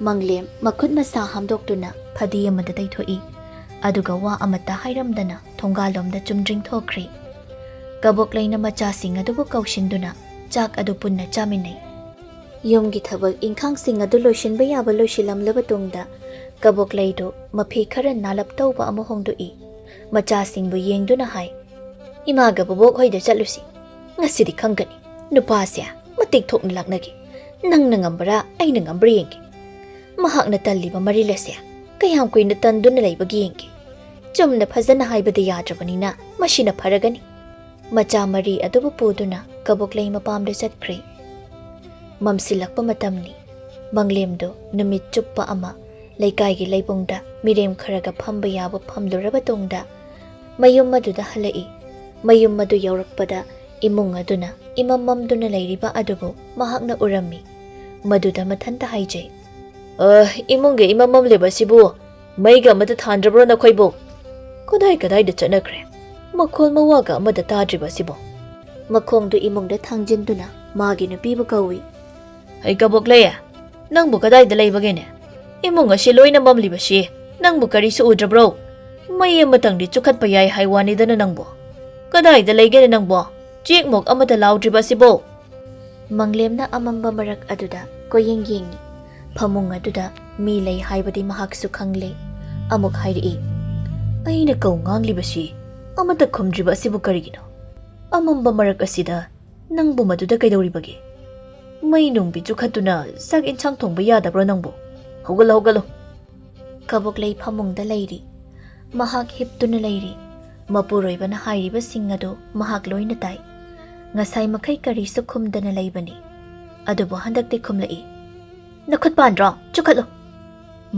ꯃꯪꯂꯦꯝ ꯃꯈꯨꯠ ꯃꯁꯥ ꯍꯥꯝꯗꯣꯛꯇꯨꯅ ꯐꯗꯤ ꯑꯃꯗ ꯇꯩꯊꯣꯛꯏ꯫ ꯑꯗꯨꯒ ꯋꯥ ꯑꯃꯠꯇ ꯍꯥꯏꯔꯝꯗꯅ ꯊꯣꯡꯒꯥꯜꯂꯣꯝꯗ ꯆꯨꯝꯗ꯭ꯔꯤꯡ ꯊꯣꯛꯈ꯭ꯔꯦ꯫ ꯀꯕꯣꯛ ꯂꯩꯅ ꯃꯆꯥꯁꯤꯡ ꯑꯗꯨꯕꯨ ꯀꯧꯁꯤꯟꯗꯨꯅ ꯆꯥꯛ ꯑꯗꯨ ꯄꯨꯟꯅ ꯆꯥꯃꯤꯟꯅꯩ꯫ ꯌꯨꯝꯒꯤ ꯊꯕꯛ ꯏꯪꯈꯥꯡꯁꯤꯡ ꯑꯗꯨ ꯂꯣꯏꯁꯤꯟꯕ ꯌꯥꯕ ꯂꯣꯏꯁꯤꯜꯂꯝꯂꯕ ꯇꯨꯡꯗ ꯀꯕꯣꯛ ꯂꯩꯗꯨ ꯃꯐꯤ ꯈꯔ ꯅꯥꯜꯂꯞ ꯇꯧꯕ ꯑꯃ ꯍꯣꯡꯗꯣꯛꯏ꯫ ꯃꯆꯥꯁꯤꯡꯕꯨ ꯌꯦꯡꯗꯨꯅ ꯍꯥꯏ, "ꯏꯃꯥꯒ ꯕꯣꯕꯣꯛ ꯍꯣꯏꯗ ꯆꯠꯂꯨꯁꯤ꯫ ꯉꯁꯤꯗꯤ ꯈꯪꯒꯅꯤ꯫ ꯅꯨꯄꯥꯁꯦ ꯃꯇꯤꯛ ꯊꯣꯛꯅ ꯂꯥꯛꯅꯒꯦ꯫ ꯅꯪꯅ ꯉꯝꯕ꯭ꯔꯥ, ꯑꯩꯅ ꯉꯝꯕ꯭ꯔꯥ ꯌꯦꯡꯒꯦ꯫ ꯃꯍꯥꯛꯅ ꯇꯜꯂꯤꯕ ꯃꯔꯤꯜ ꯑꯁꯦ ꯀꯌꯥꯝ ꯀꯨꯏꯅ ꯇꯟꯗꯨꯅ ꯂꯩꯕꯒꯦ ꯌꯦꯡꯒꯦ꯫ ꯆꯨꯝꯅ ꯐꯖꯅ ꯍꯥꯏꯕꯗꯤ ꯌꯥꯗ꯭ꯔꯕꯅꯤꯅ ꯃꯁꯤꯅ ꯐꯔꯒꯅꯤ꯫ ꯃꯆꯥ ꯃꯔꯤ ꯑꯗꯨꯕꯨ ꯄꯨꯗꯨꯅ ꯀꯕꯣꯛꯂꯩ ꯃꯄꯥꯝꯗ ꯆꯠꯈ꯭ꯔꯦ꯫ ꯃꯝꯁꯤꯜꯂꯛꯄ ꯃꯇꯝꯅꯤ꯫ ꯃꯪꯂꯦꯝꯗꯨ ꯅꯨꯃꯤꯠ ꯆꯨꯞꯄ ꯑꯃ ꯂꯩꯀꯥꯏꯒꯤ ꯂꯩꯕꯨꯡꯗ ꯃꯤꯔꯦꯝ ꯈꯔꯒ ꯐꯝꯕ ꯌꯥꯕ ꯐꯝꯂꯨꯔꯕ ꯇꯨꯡꯗ ꯃꯌꯨꯝ ꯑꯗꯨꯗ ꯍꯜꯂꯛꯏ꯫ ꯃꯌꯨꯝ ꯑꯗꯨ ꯌꯧꯔꯛꯄꯗ ꯏꯃꯨꯡ ꯑꯗꯨꯅ ꯏꯃꯝ ꯃꯝꯗꯨꯅ ꯂꯩꯔꯤꯕ ꯑꯗꯨꯕꯨ ꯃꯍꯥꯛꯅ ꯎꯔꯝꯃꯤ꯫ ꯃꯗꯨꯗ ꯃꯊꯟꯇ ꯍꯥꯏꯖꯩ, "ꯑ, ꯏꯃꯨꯡꯒꯤ ꯏꯃꯝ ꯃꯝꯂꯤꯕ ꯑꯁꯤꯕꯨ ꯃꯩꯒ ꯑꯃꯠꯇ ꯊꯥꯟꯗ꯭ꯔꯕ꯭ꯔꯣ ꯅꯈꯣꯏꯕꯨ? ꯀꯗꯥꯏ ꯀꯗꯥꯏꯗ ꯆꯠꯅꯈ꯭ꯔꯦ? ꯃꯈꯣꯜ ꯃꯋꯥꯒ ꯑꯃꯠꯇ ꯇꯥꯗ꯭ꯔꯤꯕ ꯑꯁꯤꯕꯨ?" ꯃꯈꯣꯡꯗꯨ ꯏꯃꯨꯡꯗ ꯊꯥꯡꯖꯤꯟꯗꯨꯅ ꯃꯥꯒꯤ ꯅꯨꯄꯤꯕꯨ ꯀꯧꯏ꯫ "ꯍꯩ ꯀꯕꯣꯛꯂꯩ, ꯅꯪꯕꯨ ꯀꯗꯥꯏꯗ ꯂꯩꯕꯒꯦꯅꯦ? ꯏꯃꯨꯡ ꯑꯁꯤ ꯂꯣꯏꯅ ꯃꯝꯂꯤꯕꯁꯤ ꯅꯪꯕꯨ ꯀꯔꯤꯁꯨ ꯎꯗ꯭ꯔꯕ꯭ꯔꯣ? ꯃꯩ ꯑꯃꯇꯪꯗꯤ ꯆꯨꯈꯠꯄ ꯌꯥꯏ ꯍꯥꯏ ꯋꯥꯅꯤꯗꯅ ꯅꯪꯕꯨ꯫ ꯀꯗꯥꯏꯗ ꯂꯩꯒꯦꯅꯦ ꯅꯪꯕꯨ? ꯆꯦꯛꯃꯨꯛ ꯑꯃꯠꯇ ꯂꯥꯎꯗ꯭ꯔꯤꯕ ꯑꯁꯤꯕꯨ?" ꯃꯪꯂꯦꯝꯅ ꯑꯃꯝꯕ ꯃꯔꯛ ꯑꯗꯨꯗ ꯀꯣꯏꯌꯦꯡ ꯌꯦꯡꯉꯤ꯫ ꯐꯃꯨꯡ ꯑꯗꯨꯗ ꯃꯤ ꯂꯩ ꯍꯥꯏꯕꯗꯤ ꯃꯍꯥꯛꯁꯨ ꯈꯪꯂꯦ꯫ ꯑꯃꯨꯛ ꯍꯥꯏꯔꯛꯏ, "ꯑꯩꯅ ꯀꯧ ꯉꯥꯡꯂꯤꯕꯁꯤ ꯑꯃꯠꯇ ꯈꯨꯝꯗ꯭ꯔꯤꯕ ꯑꯁꯤꯕꯨ ꯀꯔꯤꯒꯤꯅꯣ? ꯑꯃꯝꯕ ꯃꯔꯛ ꯑꯁꯤꯗ ꯅꯪꯕꯨ ꯃꯗꯨꯗ ꯀꯩꯗꯧꯔꯤꯕꯒꯦ? ꯃꯩ ꯅꯨꯡꯕꯤ ꯆꯨꯈꯠꯇꯨꯅ ꯆꯥꯛ ꯏꯟꯁꯥꯡ ꯊꯣꯡꯕ ꯌꯥꯗꯕ꯭ꯔꯣ ꯅꯪꯕꯨ? ꯍꯧꯒꯠꯂꯣ, ꯍꯧꯒꯠꯂꯣ!" ꯀꯕꯣꯛꯂꯩ ꯐꯃꯨꯡꯗ ꯂꯩꯔꯤ꯫ ꯃꯍꯥꯛ ꯍꯤꯞꯇꯨꯅ ꯂꯩꯔꯤ꯫ ꯃꯄꯨꯔꯣꯏꯕꯅ ꯍꯥꯏꯔꯤꯕꯁꯤꯡ ꯑꯗꯨ ꯃꯍꯥꯛ ꯂꯣꯏꯅ ꯇꯥꯏ꯫ ꯉꯁꯥꯏ ꯃꯈꯩ ꯀꯔꯤꯁꯨ ꯈꯨꯝꯗꯅ ꯂꯩꯕꯅꯤ꯫ ꯑꯗꯨꯕꯨ ꯍꯟꯗꯛꯇꯤ ꯈꯨꯝꯂꯛꯏ, "ꯅꯈꯨꯠ ꯄꯥꯟꯗ꯭ꯔꯣ? ꯆꯨꯈꯠꯂꯨ!"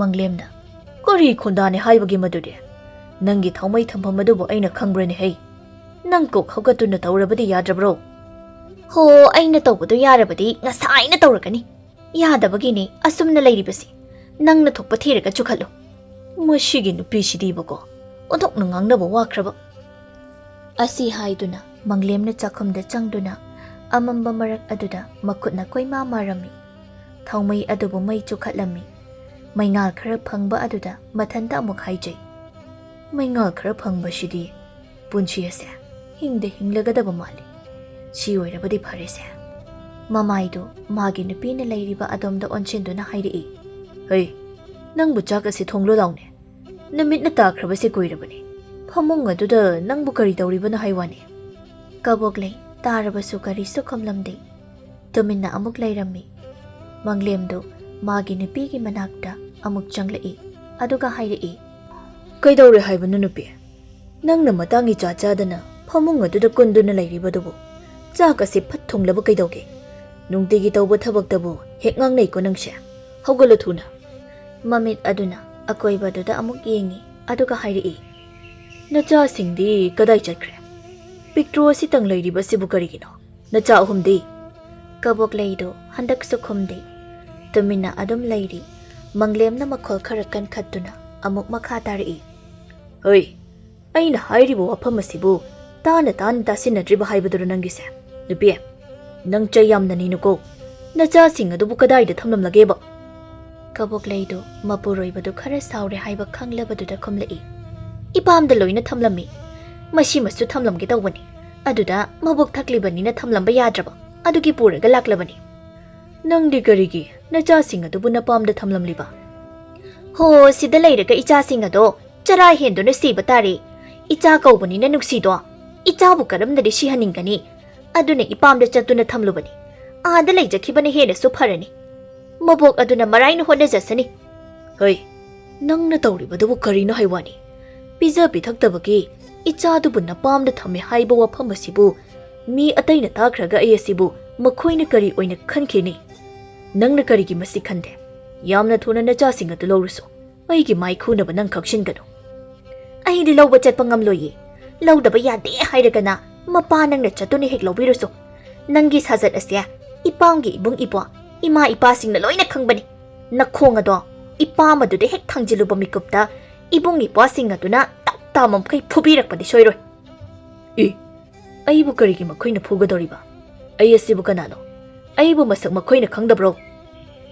ꯃꯪꯂꯦꯝꯅ, "ꯀꯔꯤ ꯈꯣꯟꯗꯥꯅꯤ ꯍꯥꯏꯕꯒꯦ ꯃꯗꯨꯗꯤ? ꯅꯪꯒꯤ ꯊꯥꯎꯃꯩ ꯊꯝꯐꯝ ꯑꯗꯨꯕꯨ ꯑꯩꯅ ꯈꯪꯕ꯭ꯔꯅꯦ ꯍꯩ? ꯅꯪ ꯀꯣꯛ ꯍꯧꯒꯠꯇꯨꯅ ꯇꯧꯔꯕꯗꯤ ꯌꯥꯗ꯭ꯔꯕ꯭ꯔꯣ?" "ꯍꯣ, ꯑꯩꯅ ꯇꯧꯕꯗꯨ ꯌꯥꯔꯕꯗꯤ ꯉꯁꯥꯏꯅ ꯇꯧꯔꯒꯅꯤ꯫ ꯌꯥꯗꯕꯒꯤꯅꯤ ꯑꯁꯨꯝꯅ ꯂꯩꯔꯤꯕꯁꯤ꯫ ꯅꯪꯅ ꯊꯣꯛꯄ ꯊꯤꯔꯒ ꯆꯨꯈꯠꯂꯨ꯫" ꯃꯁꯤꯒꯤ ꯅꯨꯄꯤꯁꯤꯗꯤꯕꯀꯣ, ꯑꯣꯟꯊꯣꯛꯅ ꯉꯥꯡꯅꯕ ꯋꯥꯈ꯭ꯔꯕ꯫ ꯑꯁꯤ ꯍꯥꯏꯗꯨꯅ ꯃꯪꯂꯦꯝꯅ ꯆꯥꯛꯈꯨꯝꯗ ꯆꯪꯗꯨꯅ ꯑꯃꯝꯕ ꯃꯔꯛ ꯑꯗꯨꯗ ꯃꯈꯨꯠꯅ ꯀꯣꯏꯃꯥ ꯃꯥꯔꯝꯃꯤ꯫ ꯊꯥꯎꯃꯩ ꯑꯗꯨꯕꯨ ꯃꯩ ꯆꯨꯈꯠꯂꯝꯃꯤ꯫ ꯃꯩꯉꯥꯜ ꯈꯔ ꯐꯪꯕ ꯑꯗꯨꯗ ꯃꯊꯟꯇ ꯑꯃꯨꯛ ꯍꯥꯏꯖꯩ, "ꯃꯩꯉꯥꯜ ꯈꯔ ꯐꯪꯕꯁꯤꯗꯤ ꯄꯨꯟꯁꯤ ꯑꯁꯦ ꯍꯤꯡꯗ ꯍꯤꯡꯂꯒꯗꯕ ꯃꯥꯜꯂꯤ꯫ ꯁꯤ ꯑꯣꯏꯔꯕꯗꯤ ꯐꯔꯦꯁꯦ꯫" ꯃꯃꯥꯏꯗꯨ ꯃꯥꯒꯤ ꯅꯨꯄꯤꯅ ꯂꯩꯔꯤꯕ ꯑꯗꯣꯝꯗ ꯑꯣꯟꯁꯤꯟꯗꯨꯅ ꯍꯥꯏꯔꯛꯏ, "ꯍꯩ, ꯅꯪꯕꯨ ꯆꯥꯛ ꯑꯁꯤ ꯊꯣꯡꯂꯨ ꯂꯥꯎꯅꯦ꯫ ꯅꯨꯃꯤꯠꯅ ꯇꯥꯈ꯭ꯔꯕꯁꯤ ꯀꯨꯏꯔꯕꯅꯤ꯫ ꯐꯃꯨꯡ ꯑꯗꯨꯗ ꯅꯪꯕꯨ ꯀꯔꯤ ꯇꯧꯔꯤꯕꯅꯣ ꯍꯥꯏ ꯋꯥꯅꯤ?" ꯀꯕꯣꯛꯂꯩ ꯇꯥꯔꯕꯁꯨ ꯀꯔꯤꯁꯨ ꯈꯨꯝꯂꯝꯗꯦ꯫ ꯇꯨꯃꯤꯟꯅ ꯑꯃꯨꯛ ꯂꯩꯔꯝꯃꯤ꯫ ꯃꯪꯂꯦꯝꯗꯨ ꯃꯥꯒꯤ ꯅꯨꯄꯤꯒꯤ ꯃꯅꯥꯛꯇ ꯑꯃꯨꯛ ꯆꯪꯂꯛꯏ꯫ ꯑꯗꯨꯒ ꯍꯥꯏꯔꯛꯏ, "ꯀꯩꯗꯧꯔꯦ ꯍꯥꯏꯕꯅꯣ ꯅꯨꯄꯤ? ꯅꯪꯅ ꯃꯇꯥꯡ ꯏꯆꯥ ꯆꯥꯗꯅ ꯐꯃꯨꯡ ꯑꯗꯨꯗ ꯀꯨꯟꯗꯨꯅ ꯂꯩꯔꯤꯕꯗꯨꯕꯨ? ꯆꯥꯛ ꯑꯁꯤ ꯐꯠ ꯊꯣꯡꯂꯕ ꯀꯩꯗꯧꯒꯦ? ꯅꯨꯡꯇꯤꯒꯤ ꯇꯧꯕ ꯊꯕꯛꯇꯕꯨ ꯍꯦꯛ ꯉꯥꯡꯅꯩꯀꯣ ꯅꯪꯁꯦ꯫ ꯍꯧꯒꯠꯂꯨ ꯊꯨꯅ꯫" ꯃꯃꯤꯠ ꯑꯗꯨꯅ ꯑꯀꯣꯏꯕꯗꯨꯗ ꯑꯃꯨꯛ ꯌꯦꯡꯉꯤ, ꯑꯗꯨꯒ ꯍꯥꯏꯔꯛꯏ, "ꯅꯆꯥꯁꯤꯡꯗꯤ ꯀꯗꯥꯏ ꯆꯠꯈ꯭ꯔꯦ? ꯄꯤꯛꯇ꯭ꯔꯨ ꯑꯁꯤꯇꯪ ꯂꯩꯔꯤꯕꯁꯤꯕꯨ ꯀꯔꯤꯒꯤꯅꯣ? ꯅꯆꯥ ꯑꯍꯨꯝꯗꯤ?" ꯀꯕꯣꯛꯂꯩꯗꯨ ꯍꯟꯗꯛꯁꯨ ꯈꯨꯝꯗꯦ꯫ ꯇꯨꯃꯤꯟꯅ ꯑꯗꯨꯝ ꯂꯩꯔꯤ꯫ ꯃꯪꯂꯦꯝꯅ ꯃꯈꯣꯜ ꯈꯔ ꯀꯟꯈꯠꯇꯨꯅ ꯑꯃꯨꯛ ꯃꯈꯥ ꯇꯥꯔꯛꯏ, "ꯍꯣꯏ, ꯑꯩꯅ ꯍꯥꯏꯔꯤꯕ ꯋꯥꯐꯝ ꯑꯁꯤꯕꯨ ꯇꯥꯅ ꯇꯥꯅ ꯇꯥꯁꯤꯟꯅꯗ꯭ꯔꯤꯕ ꯍꯥꯏꯕꯗꯨꯔꯣ ꯅꯪꯒꯤꯁꯦ? ꯅꯨꯄꯤ, ꯅꯪ ꯆꯩ ꯌꯥꯝꯅ ꯅꯤꯅꯨꯀꯣ꯫ ꯅꯆꯥꯁꯤꯡ ꯑꯗꯨꯕꯨ ꯀꯗꯥꯏꯗ ꯊꯝꯂꯝꯂꯒꯦꯕ?" ꯀꯕꯣꯛꯂꯩꯗꯨ ꯃꯄꯨꯔꯣꯏꯕꯗꯨ ꯈꯔ ꯁꯥꯎꯔꯦ ꯍꯥꯏꯕ ꯈꯪꯂꯕꯗꯨꯗ ꯈꯨꯝꯂꯛꯏ, "ꯏꯄꯥꯝꯗ ꯂꯣꯏꯅ ꯊꯝꯂꯝꯃꯤ꯫ ꯃꯁꯤꯃꯁꯨ ꯊꯝꯂꯝꯒꯦ ꯇꯧꯕꯅꯤ꯫ ꯑꯗꯨꯗ ꯃꯕꯨꯛ ꯊꯛꯂꯤꯕꯅꯤꯅ ꯊꯝꯂꯝꯕ ꯌꯥꯗ꯭ꯔꯕ꯫ ꯑꯗꯨꯒꯤ ꯄꯨꯔꯒ ꯂꯥꯛꯂꯕꯅꯤ꯫" "ꯅꯪꯗꯤ ꯀꯔꯤꯒꯤ ꯅꯆꯥꯁꯤꯡ ꯑꯗꯨꯕꯨ ꯅꯄꯥꯝꯗ ꯊꯝꯂꯝꯂꯤꯕ?" "ꯍꯣ, ꯁꯤꯗ ꯂꯩꯔꯒ ꯏꯆꯥꯁꯤꯡ ꯑꯗꯣ ꯆꯔꯥ ꯍꯦꯟꯗꯨꯅ ꯁꯤꯕ ꯇꯥꯔꯦ꯫ ꯏꯆꯥ ꯀꯧꯕꯅꯤꯅ ꯅꯨꯡꯁꯤꯗꯣ꯫ ꯏꯆꯥꯕꯨ ꯀꯔꯝꯅꯗꯤ ꯁꯤꯍꯟꯅꯤꯡꯒꯅꯤ? ꯑꯗꯨꯅ ꯏꯄꯥꯝꯗ ꯆꯠꯇꯨꯅ ꯊꯝꯂꯨꯕꯅꯤ꯫ ꯑꯥꯗ ꯂꯩꯖꯈꯤꯕꯅ ꯍꯦꯟꯅꯁꯨ ꯐꯔꯅꯤ꯫ ꯃꯕꯣꯛ ꯑꯗꯨꯅ ꯃꯔꯥꯏꯅ ꯍꯣꯠꯅꯖꯁꯅꯤ꯫" "ꯍꯣꯏ, ꯅꯪꯅ ꯇꯧꯔꯤꯕꯗꯨꯕꯨ ꯀꯔꯤꯅꯣ ꯍꯥꯏꯋꯥꯅꯤ? ꯄꯤꯖ ꯄꯤꯊꯛꯇꯕꯒꯤ ꯏꯆꯥꯗꯨꯕꯨ ꯅꯄꯥꯝꯗ ꯊꯝꯃꯦ ꯍꯥꯏꯕ ꯋꯥꯐꯝ ꯑꯁꯤꯕꯨ ꯃꯤ ꯑꯇꯩꯅ ꯇꯥꯈ꯭ꯔꯒ ꯑꯩ ꯑꯁꯤꯕꯨ ꯃꯈꯣꯏꯅ ꯀꯔꯤ ꯑꯣꯏꯅ ꯈꯟꯈꯤꯅꯤ? ꯅꯪꯅ ꯀꯔꯤꯒꯤ ꯃꯁꯤ ꯈꯟꯗꯦ? ꯌꯥꯝꯅ ꯊꯨꯅ ꯅꯆꯥꯁꯤꯡ ꯑꯗꯨ ꯂꯧꯔꯨꯁꯨ꯫ ꯑꯩꯒꯤ ꯃꯥꯏ ꯈꯨꯅꯕ ꯅꯪ ꯈꯛꯁꯤꯟꯒꯅꯨ꯫" "ꯑꯩꯗꯤ ꯂꯧꯕ ꯆꯠꯄ ꯉꯝꯂꯣꯏꯌꯦ꯫ ꯂꯧꯗꯕ ꯌꯥꯗꯦ ꯍꯥꯏꯔꯒꯅ ꯃꯄꯥ ꯅꯪꯅ ꯆꯠꯇꯨꯅ ꯍꯦꯛ ꯂꯧꯕꯤꯔꯨꯁꯨ꯫ ꯅꯪꯒꯤ ꯁꯥꯖꯠ ꯑꯁꯦ ꯏꯄꯥꯝꯒꯤ ꯏꯕꯨꯡ ꯏꯄ꯭ꯋꯥ, ꯏꯃꯥ ꯏꯄꯥꯁꯤꯡꯅ ꯂꯣꯏꯅ ꯈꯪꯕꯅꯤ꯫ ꯅꯈꯣꯡ ꯑꯗꯣ ꯏꯄꯥꯝ ꯑꯗꯨꯗ ꯍꯦꯛ ꯊꯥꯡꯖꯤꯜꯂꯨꯕ ꯃꯤꯀꯨꯞꯇ ꯏꯕꯨꯡ ꯏꯄ꯭ꯋꯥꯁꯤꯡ ꯑꯗꯨꯅ ꯇꯞ ꯇꯥ ꯃꯈꯩ ꯐꯨꯕꯤꯔꯛꯄꯗꯤ ꯁꯣꯏꯔꯣꯏ꯫" "ꯑꯦ, ꯑꯩꯕꯨ ꯀꯔꯤꯒꯤ ꯃꯈꯣꯏꯅ ꯐꯨꯒꯗꯧꯔꯤꯕ? ꯑꯩ ꯑꯁꯤꯕꯨ ꯀꯅꯥꯅꯣ? ꯑꯩꯕꯨ ꯃꯁꯛ ꯃꯈꯣꯏꯅ ꯈꯪꯗꯕ꯭ꯔꯣ?"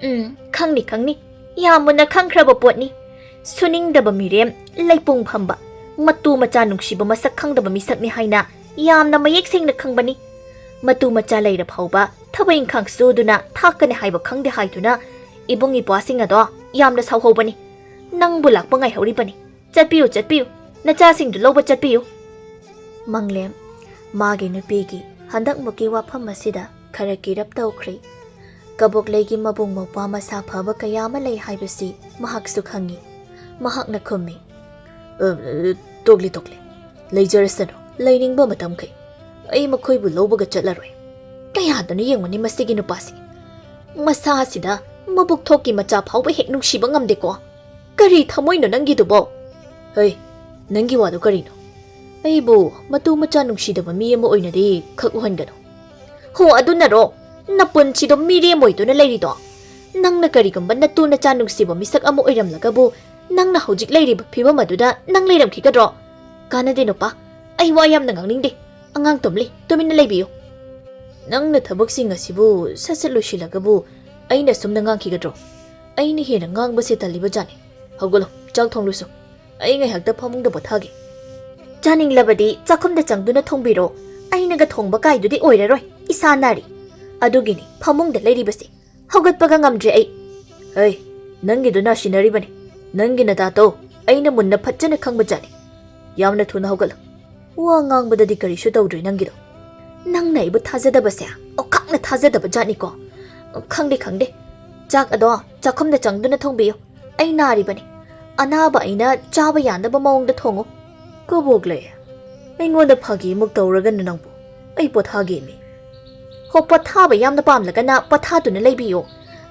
"ꯎꯝ, ꯈꯪꯅꯤ, ꯈꯪꯅꯤ꯫ ꯌꯥꯝ ꯃꯨꯟꯅ ꯈꯪꯈ꯭ꯔꯕ ꯄꯣꯠꯅꯤ꯫ ꯁꯨꯅꯤꯡꯗꯕ ꯃꯤꯔꯦꯝ, ꯂꯩꯄꯨꯡ ꯐꯝꯕ, ꯃꯇꯨ ꯃꯆꯥ ꯅꯨꯡꯁꯤꯕ ꯃꯁꯛ ꯈꯪꯗꯕ ꯃꯤꯁꯛꯅꯤ ꯍꯥꯏꯅ ꯌꯥꯝꯅ ꯃꯌꯦꯛ ꯁꯦꯡꯅ ꯈꯪꯕꯅꯤ꯫ ꯃꯇꯨ ꯃꯆꯥ ꯂꯩꯔ ꯐꯥꯎꯕ ꯊꯕꯛ ꯏꯪꯈꯥꯡ ꯁꯨꯗꯨꯅ ꯊꯥꯛꯀꯅꯤ ꯍꯥꯏꯕ ꯈꯪꯗꯦ ꯍꯥꯏꯗꯨꯅ ꯏꯕꯨꯡ ꯏꯄ꯭ꯋꯥꯁꯤꯡ ꯑꯗꯣ ꯌꯥꯝꯅ ꯁꯥꯎꯍꯧꯕꯅꯤ꯫ ꯅꯪꯕꯨ ꯂꯥꯛꯄ ꯉꯥꯏꯍꯧꯔꯤꯕꯅꯤ꯫ ꯆꯠꯄꯤꯌꯨ, ꯆꯠꯄꯤꯌꯨ, ꯅꯆꯥꯁꯤꯡꯗꯨ ꯂꯧꯕ ꯆꯠꯄꯤꯌꯨ꯫" ꯃꯪꯂꯦꯝ, ꯃꯥꯒꯤ ꯅꯨꯄꯤꯒꯤ ꯍꯟꯗꯛꯃꯨꯛꯀꯤ ꯋꯥꯐꯝ ꯑꯁꯤꯗ ꯈꯔ ꯀꯤꯔꯞ ꯇꯧꯈ꯭ꯔꯦ꯫ ꯀꯕꯣꯛꯂꯩꯒꯤ ꯃꯕꯨꯡ ꯃꯧꯄ꯭ꯋꯥ ꯃꯁꯥ ꯐꯕ ꯀꯌꯥ ꯑꯃ ꯂꯩ ꯍꯥꯏꯕꯁꯤ ꯃꯍꯥꯛꯁꯨ ꯈꯪꯏ꯫ ꯃꯍꯥꯛꯅ ꯈꯨꯝꯃꯤ, "ꯑ, ꯇꯣꯛꯂꯤ, ꯇꯣꯛꯂꯤ꯫ ꯂꯩꯖꯔꯁꯅꯨ, ꯂꯩꯅꯤꯡꯕ ꯃꯇꯝꯈꯩ꯫ ꯑꯩ ꯃꯈꯣꯏꯕꯨ ꯂꯧꯕꯒ ꯆꯠꯂꯔꯣꯏ꯫ ꯀꯌꯥꯗꯅꯣ ꯌꯦꯡꯉꯨꯅꯦ ꯃꯁꯤꯒꯤ ꯅꯨꯄꯥꯁꯤ꯫ ꯃꯁꯥꯁꯤꯗ ꯃꯕꯨꯛ ꯊꯣꯛꯀꯤ ꯃꯆꯥ ꯐꯥꯎꯕ ꯍꯦꯛ ꯅꯨꯡꯁꯤꯕ ꯉꯝꯗꯦꯀꯣ꯫ ꯀꯔꯤ ꯊꯃꯣꯏꯅꯣ ꯅꯪꯒꯤꯗꯨꯕꯣ?" "ꯍꯩ, ꯅꯪꯒꯤ ꯋꯥꯗꯣ ꯀꯔꯤꯅꯣ? ꯑꯩꯕꯨ ꯃꯇꯨ ꯃꯆꯥ ꯅꯨꯡꯁꯤꯗꯕ ꯃꯤ ꯑꯃ ꯑꯣꯏꯅꯗꯤ ꯈꯛ ꯎꯍꯟꯒꯅꯨ꯫" "ꯍꯣ, ꯑꯗꯨꯅꯔꯣ ꯅꯄꯨꯟꯁꯤꯗꯣ ꯃꯤꯔꯦꯝ ꯑꯣꯏꯗꯨꯅ ꯂꯩꯔꯤꯗꯣ? ꯅꯪꯅ ꯀꯔꯤꯒꯨꯝꯕ ꯅꯇꯨ ꯅꯆꯥ ꯅꯨꯡꯁꯤꯕ ꯃꯤꯁꯛ ꯑꯃ ꯑꯣꯏꯔꯝꯂꯒꯕꯨ, ꯅꯪꯅ ꯍꯧꯖꯤꯛ ꯂꯩꯔꯤꯕ ꯐꯤꯕꯝ ꯑꯗꯨꯗ ꯅꯪ ꯂꯩꯔꯝꯈꯤꯒꯗ꯭ꯔꯣ? ꯀꯥꯟꯅꯗꯦ ꯅꯨꯄꯥ, ꯑꯩ ꯋꯥ ꯌꯥꯝꯅ ꯉꯥꯡꯅꯤꯡꯗꯦ꯫ ꯑꯉꯥꯡ ꯇꯨꯝꯂꯤ, ꯇꯨꯃꯤꯟꯅ ꯂꯩꯕꯤꯌꯨ꯫ ꯅꯪꯅ ꯊꯕꯛꯁꯤꯡ ꯑꯁꯤꯕꯨ ꯁꯠ ꯁꯠ ꯂꯣꯏꯁꯤꯜꯂꯒꯕꯨ ꯑꯩꯅ ꯁꯨꯝꯅ ꯉꯥꯡꯈꯤꯒꯗ꯭ꯔꯣ? ꯑꯩꯅ ꯍꯦꯟꯅ ꯉꯥꯡꯕꯁꯦ ꯇꯜꯂꯤꯕ ꯖꯥꯠꯅꯤ꯫ ꯍꯧꯒꯠꯂꯣ, ꯆꯥꯛ ꯊꯣꯡꯂꯨꯁꯨ꯫ ꯑꯩ ꯉꯥꯏꯍꯥꯛꯇ ꯐꯃꯨꯡꯗ ꯄꯣꯊꯥꯒꯦ꯫" "ꯆꯥꯅꯤꯡꯂꯕꯗꯤ ꯆꯥꯛꯈꯨꯝꯗ ꯆꯪꯗꯨꯅ ꯊꯣꯡꯕꯤꯔꯣ꯫ ꯑꯩꯅꯒ ꯊꯣꯡꯕ ꯀꯥꯏꯗꯨꯗꯤ ꯑꯣꯏꯔꯔꯣꯏ, ꯏꯁꯥ ꯅꯥꯔꯤ꯫ ꯑꯗꯨꯒꯤꯅꯤ ꯐꯃꯨꯡꯗ ꯂꯩꯔꯤꯕꯁꯦ꯫ ꯍꯧꯒꯠꯄꯒ ꯉꯝꯗ꯭ꯔꯦ ꯑꯩ꯫" "ꯍꯩ, ꯅꯪꯒꯤꯗꯨꯅ ꯁꯤꯟꯅꯔꯤꯕꯅꯤ꯫ ꯅꯪꯒꯤ ꯅꯇꯥꯗꯣ ꯑꯩꯅ ꯃꯨꯟꯅ ꯐꯠꯖꯅ ꯈꯪꯕ ꯖꯥꯠꯅꯤ꯫ ꯌꯥꯝꯅ ꯊꯨꯅ ꯍꯧꯒꯠꯂꯨ꯫ ꯋꯥ ꯉꯥꯡꯕꯗꯗꯤ ꯀꯔꯤꯁꯨ ꯇꯧꯗ꯭ꯔꯦ ꯅꯪꯒꯤꯗꯣ꯫" "ꯅꯪꯅ ꯑꯩꯕꯨ ꯊꯥꯖꯗꯕꯁꯦ ꯑꯣꯈꯥꯛꯅ ꯊꯥꯖꯗꯕ ꯖꯥꯠꯅꯤꯀꯣ꯫ ꯈꯪꯗꯦ, ꯈꯪꯗꯦ꯫ ꯆꯥꯛ ꯑꯗꯣ ꯆꯥꯛꯈꯨꯝꯗ ꯆꯪꯗꯨꯅ ꯊꯣꯡꯕꯤꯌꯨ꯫ ꯑꯩ ꯅꯥꯔꯤꯕꯅꯤ꯫ ꯑꯅꯥꯕ ꯑꯩꯅ ꯆꯥꯕ ꯌꯥꯅꯕ ꯃꯑꯣꯡꯗ ꯊꯣꯡꯉꯨ꯫" "ꯀꯕꯣꯛꯂꯩ, ꯑꯩꯉꯣꯟꯗ ꯐꯥꯒꯤꯃꯨꯛ ꯇꯧꯔꯒꯅꯨ ꯅꯪꯕꯨ꯫ ꯑꯩ ꯄꯣꯊꯥꯒꯦꯃꯤ꯫" "ꯍꯣ, ꯄꯣꯊꯥꯕ ꯌꯥꯝꯅ ꯄꯥꯝꯂꯒꯅ ꯄꯣꯊꯥꯗꯨꯅ ꯂꯩꯕꯤꯌꯣ꯫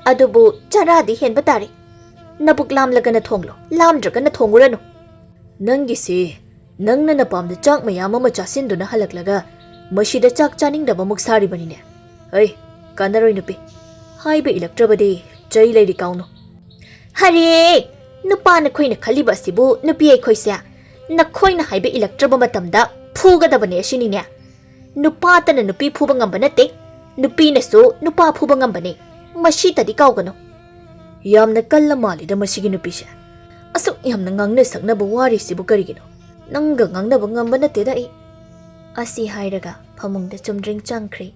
ꯑꯗꯨꯕꯨ ꯆꯔꯥꯗꯤ ꯍꯦꯟꯕ ꯇꯥꯔꯦ꯫ ꯅꯕꯨꯛ ꯂꯥꯝꯂꯒꯅ ꯊꯣꯡꯂꯣ, ꯂꯥꯝꯗ꯭ꯔꯒꯅ ꯊꯣꯡꯉꯨꯔꯅꯨ꯫" "ꯅꯪꯒꯤꯁꯦ, ꯅꯪꯅ ꯅꯄꯥꯝꯗ ꯆꯥꯛ ꯃꯌꯥꯝ ꯑꯃ ꯆꯥꯁꯤꯟꯗꯨꯅ ꯍꯜꯂꯛꯂꯒ ꯃꯁꯤꯗ ꯆꯥꯛ ꯆꯥꯅꯤꯡꯗꯕꯃꯨꯛ ꯁꯥꯔꯤꯕꯅꯤꯅꯦ꯫ ꯍꯩ, ꯀꯥꯟꯅꯔꯣꯏ ꯅꯨꯄꯤ꯫ ꯍꯥꯏꯕ ꯏꯜꯂꯛꯇ꯭ꯔꯕꯗꯤ ꯆꯩ ꯂꯩꯔꯤ ꯀꯥꯎꯅꯨ꯫" "ꯍꯔꯦ, ꯅꯨꯄꯥ ꯅꯈꯣꯏꯅ ꯈꯜꯂꯤꯕ ꯑꯁꯤꯕꯨ ꯅꯨꯄꯤ ꯑꯩꯈꯣꯏꯁꯦ ꯅꯈꯣꯏꯅ ꯍꯥꯏꯕ ꯏꯜꯂꯛꯇ꯭ꯔꯕ ꯃꯇꯝꯗ ꯐꯨꯒꯗꯕꯅꯦ ꯑꯁꯤꯅꯤꯅꯦ꯫ ꯅꯨꯄꯥꯇꯅ ꯅꯨꯄꯤ ꯐꯨꯕ ꯉꯝꯕ ꯅꯠꯇꯦ, ꯅꯨꯄꯤꯅꯁꯨ ꯅꯨꯄꯥ ꯐꯨꯕ ꯉꯝꯕꯅꯦ꯫ ꯃꯁꯤꯇꯗꯤ ꯀꯥꯎꯒꯅꯨ꯫" "ꯌꯥꯝꯅ ꯀꯜꯂ ꯃꯥꯜꯂꯤꯗ ꯃꯁꯤꯒꯤ ꯅꯨꯄꯤꯁꯦ꯫ ꯑꯁꯨꯛ ꯌꯥꯝꯅ ꯉꯥꯡꯅ ꯁꯛꯅꯕ ꯋꯥꯔꯤꯁꯤꯕꯨ ꯀꯔꯤꯒꯤꯅꯣ? ꯅꯪꯒ ꯉꯥꯡꯅꯕ ꯉꯝꯕ ꯅꯠꯇꯦꯗ ꯑꯩ꯫" ꯑꯁꯤ ꯍꯥꯏꯔꯒ ꯐꯃꯨꯡꯗ ꯆꯨꯝꯗ꯭ꯔꯤꯡ ꯆꯪꯈ꯭ꯔꯦ꯫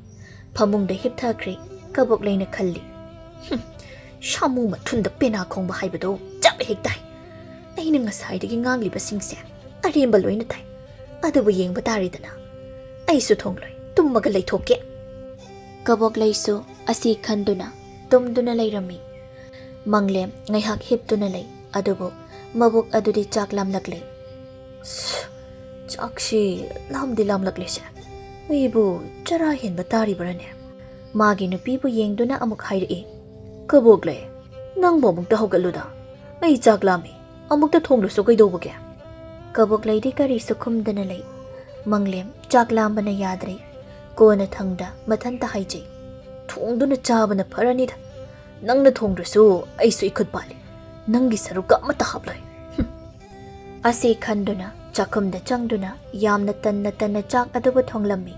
ꯐꯃꯨꯡꯗ ꯍꯤꯞꯊꯈ꯭ꯔꯦ꯫ ꯀꯕꯣꯛꯂꯩꯅ ꯈꯜꯂꯤ, "ꯍꯨꯝ, ꯁꯥꯃꯨ ꯃꯊꯨꯟꯗ ꯄꯦꯅꯥ ꯈꯣꯡꯕ ꯍꯥꯏꯕꯗꯣ ꯆꯞ ꯍꯦꯛ ꯇꯥꯏ꯫ ꯑꯩꯅ ꯉꯁꯥꯏꯗꯒꯤ ꯉꯥꯡꯂꯤꯕꯁꯤꯡꯁꯦ ꯑꯔꯦꯝꯕ ꯂꯣꯏꯅ ꯇꯥꯏ꯫ ꯑꯗꯨꯕꯨ ꯌꯦꯡꯕ ꯇꯥꯔꯦꯗꯅ꯫ ꯑꯩꯁꯨ ꯊꯣꯡꯂꯣꯏ, ꯇꯨꯝꯃꯒ ꯂꯩꯊꯣꯛꯀꯦ꯫" ꯀꯕꯣꯛꯂꯩꯁꯨ ꯑꯁꯤ ꯈꯟꯗꯨꯅ ꯇꯨꯝꯗꯨꯅ ꯂꯩꯔꯝꯃꯤ꯫ ꯃꯪꯂꯦꯝ ꯉꯥꯏꯍꯥꯛ ꯍꯤꯞꯇꯨꯅ ꯂꯩ, ꯑꯗꯨꯕꯨ ꯃꯕꯨꯛ ꯑꯗꯨꯗꯤ ꯆꯥꯛ ꯂꯥꯝꯂꯛꯂꯦ꯫ "ꯁ, ꯆꯥꯛꯁꯤ ꯂꯥꯝꯗꯤ ꯂꯥꯝꯂꯛꯂꯦꯁꯦ꯫ ꯑꯩꯕꯨ ꯆꯔꯥ ꯍꯦꯟꯕ ꯇꯥꯔꯤꯕ꯭ꯔꯥꯅꯦ?" ꯃꯥꯒꯤ ꯅꯨꯄꯤꯕꯨ ꯌꯦꯡꯗꯨꯅ ꯑꯃꯨꯛ ꯍꯥꯏꯔꯛꯏ, "ꯀꯕꯣꯛꯂꯩ, ꯅꯪꯕꯨ ꯑꯃꯨꯛꯇ ꯍꯧꯒꯠꯂꯨꯗ꯫ ꯑꯩ ꯆꯥꯛ ꯂꯥꯝꯃꯤ꯫ ꯑꯃꯨꯛꯇ ꯊꯣꯡꯂꯨꯁꯨ ꯀꯩꯗꯧꯕꯒꯦ?" ꯀꯕꯣꯛꯂꯩꯗꯤ ꯀꯔꯤꯁꯨ ꯈꯨꯝꯗꯅ ꯂꯩ꯫ ꯃꯪꯂꯦꯝ ꯆꯥꯛ ꯂꯥꯝꯕꯅ ꯌꯥꯗ꯭ꯔꯦ꯫ ꯀꯣꯟꯅ ꯊꯪꯗ ꯃꯊꯟꯇ ꯍꯥꯏꯖꯩ, "ꯊꯣꯡꯗꯨꯅ ꯆꯥꯕꯅ ꯐꯔꯅꯤꯗ꯫ ꯅꯪꯅ ꯊꯣꯡꯗ꯭ꯔꯁꯨ ꯑꯩꯁꯨ ꯏꯈꯨꯠ ꯄꯥꯜꯂꯤ꯫ ꯅꯪꯒꯤ ꯁꯔꯨꯛꯀ ꯑꯃꯠꯇ ꯍꯥꯞꯂꯣꯏ꯫" ꯍꯨꯝ꯫ ꯑꯁꯤ ꯈꯟꯗꯨꯅ ꯆꯥꯛꯈꯨꯝꯗ ꯆꯪꯗꯨꯅ ꯌꯥꯝꯅ ꯇꯟꯅ ꯇꯟꯅ ꯆꯥꯛ ꯑꯗꯨꯕꯨ ꯊꯣꯡꯂꯝꯃꯤ꯫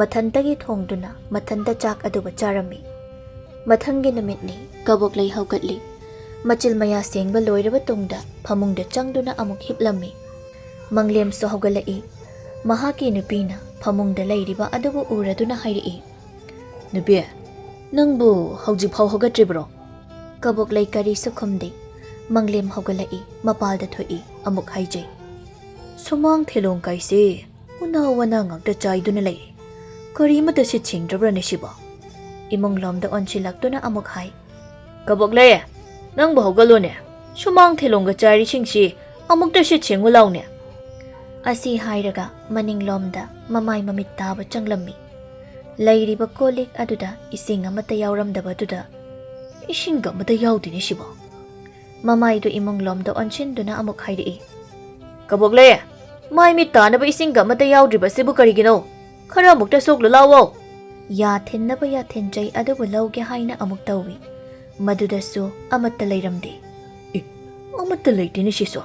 ꯃꯊꯟꯇꯒꯤ ꯊꯣꯡꯗꯨꯅ ꯃꯊꯟꯇ ꯆꯥꯛ ꯑꯗꯨꯕꯨ ꯆꯥꯔꯝꯃꯤ꯫ ꯃꯊꯪꯒꯤ ꯅꯨꯃꯤꯠꯅꯤ꯫ ꯀꯕꯣꯛꯂꯩ ꯍꯧꯒꯠꯂꯤ꯫ ꯃꯆꯤꯜ ꯃꯌꯥ ꯁꯦꯡꯕ ꯂꯣꯏꯔꯕ ꯇꯨꯡꯗ ꯐꯃꯨꯡꯗ ꯆꯪꯗꯨꯅ ꯑꯃꯨꯛ ꯍꯤꯞꯂꯝꯃꯤ꯫ ꯃꯪꯂꯦꯝꯁꯨ ꯍꯧꯒꯠꯂꯛꯏ꯫ ꯃꯍꯥꯛꯀꯤ ꯅꯨꯄꯤꯅ ꯐꯃꯨꯡꯗ ꯂꯩꯔꯤꯕ ꯑꯗꯨꯕꯨ ꯎꯔꯗꯨꯅ ꯍꯥꯏꯔꯛꯏ, "ꯅꯨꯄꯤ, ꯅꯪꯕꯨ ꯍꯧꯖꯤꯛꯐꯥꯎ ꯍꯧꯒꯠꯇ꯭ꯔꯤꯕ꯭ꯔꯣ?" ꯀꯕꯣꯛꯂꯩ ꯀꯔꯤꯁꯨ ꯈꯨꯝꯗꯦ꯫ ꯃꯪꯂꯦꯝ ꯍꯧꯒꯠꯂꯛꯏ, ꯃꯄꯥꯜꯗ ꯊꯣꯛꯏ, ꯑꯃꯨꯛ ꯍꯥꯏꯖꯩ, "ꯁꯨꯃꯥꯡ ꯊꯦꯂꯣꯡ ꯀꯥꯏꯁꯦ ꯎꯅꯥ ꯋꯥꯅꯥ ꯉꯥꯛꯇ ꯆꯥꯏꯗꯨꯅ ꯂꯩꯔꯦ꯫ ꯀꯔꯤꯃꯠꯇ ꯁꯤꯠ ꯁꯦꯡꯗ꯭ꯔꯕ꯭ꯔꯅꯦ ꯁꯤꯕꯣ?" ꯏꯃꯨꯡ ꯂꯣꯝꯗ ꯑꯣꯟꯁꯤꯜꯂꯛꯇꯨꯅ ꯑꯃꯨꯛ ꯍꯥꯏ, "ꯀꯕꯣꯛꯂꯩ, ꯅꯪꯕꯨ ꯍꯧꯒꯠꯂꯣꯅꯦ꯫ ꯁꯨꯃꯥꯡ ꯊꯦꯂꯣꯡꯒ ꯆꯥꯏꯔꯤꯁꯤꯡꯁꯤ ꯑꯃꯨꯛꯇ ꯁꯤꯠ ꯁꯦꯡꯉꯨ ꯂꯥꯎꯅꯦ꯫" ꯑꯁꯤ ꯍꯥꯏꯔꯒ ꯃꯅꯤꯡꯂꯣꯝꯗ ꯃꯃꯥꯏ ꯃꯃꯤꯠ ꯇꯥꯕ ꯆꯪꯂꯝꯃꯤ꯫ ꯂꯩꯔꯤꯕ ꯀꯣꯜ ꯂꯤꯛ ꯑꯗꯨꯗ ꯏꯁꯤꯡ ꯑꯃꯠꯇ ꯌꯥꯎꯔꯝꯗꯕꯗꯨꯗ, "ꯏꯁꯤꯡꯒ ꯑꯃꯠꯇ ꯌꯥꯎꯗꯦꯅꯦ ꯁꯤꯕꯣ꯫" ꯃꯃꯥꯏꯗꯨ ꯏꯃꯨꯡ ꯂꯣꯝꯗ ꯑꯣꯟꯁꯤꯟꯗꯨꯅ ꯑꯃꯨꯛ ꯍꯥꯏꯔꯛꯏ, "ꯀꯕꯣꯛꯂꯩ, ꯃꯥꯏ ꯃꯤꯠ ꯇꯥꯅꯕ ꯏꯁꯤꯡꯒ ꯑꯃꯠꯇ ꯌꯥꯎꯗ꯭ꯔꯤꯕꯁꯤꯕꯨ ꯀꯔꯤꯒꯤꯅꯣ? ꯈꯔ ꯑꯃꯨꯛꯇ ꯁꯣꯛꯂꯨ ꯂꯥꯎꯋꯣ꯫" ꯌꯥ ꯊꯤꯟꯅꯕ ꯌꯥꯊꯤꯟꯖꯩ ꯑꯗꯨꯕꯨ ꯂꯧꯒꯦ ꯍꯥꯏꯅ ꯑꯃꯨꯛ ꯇꯧꯏ꯫ ꯃꯗꯨꯗꯁꯨ ꯑꯃꯠꯇ ꯂꯩꯔꯝꯗꯦ꯫ "ꯑꯦ, ꯑꯃꯠꯇ ꯂꯩꯇꯦꯅꯦ ꯁꯤꯁꯨ꯫"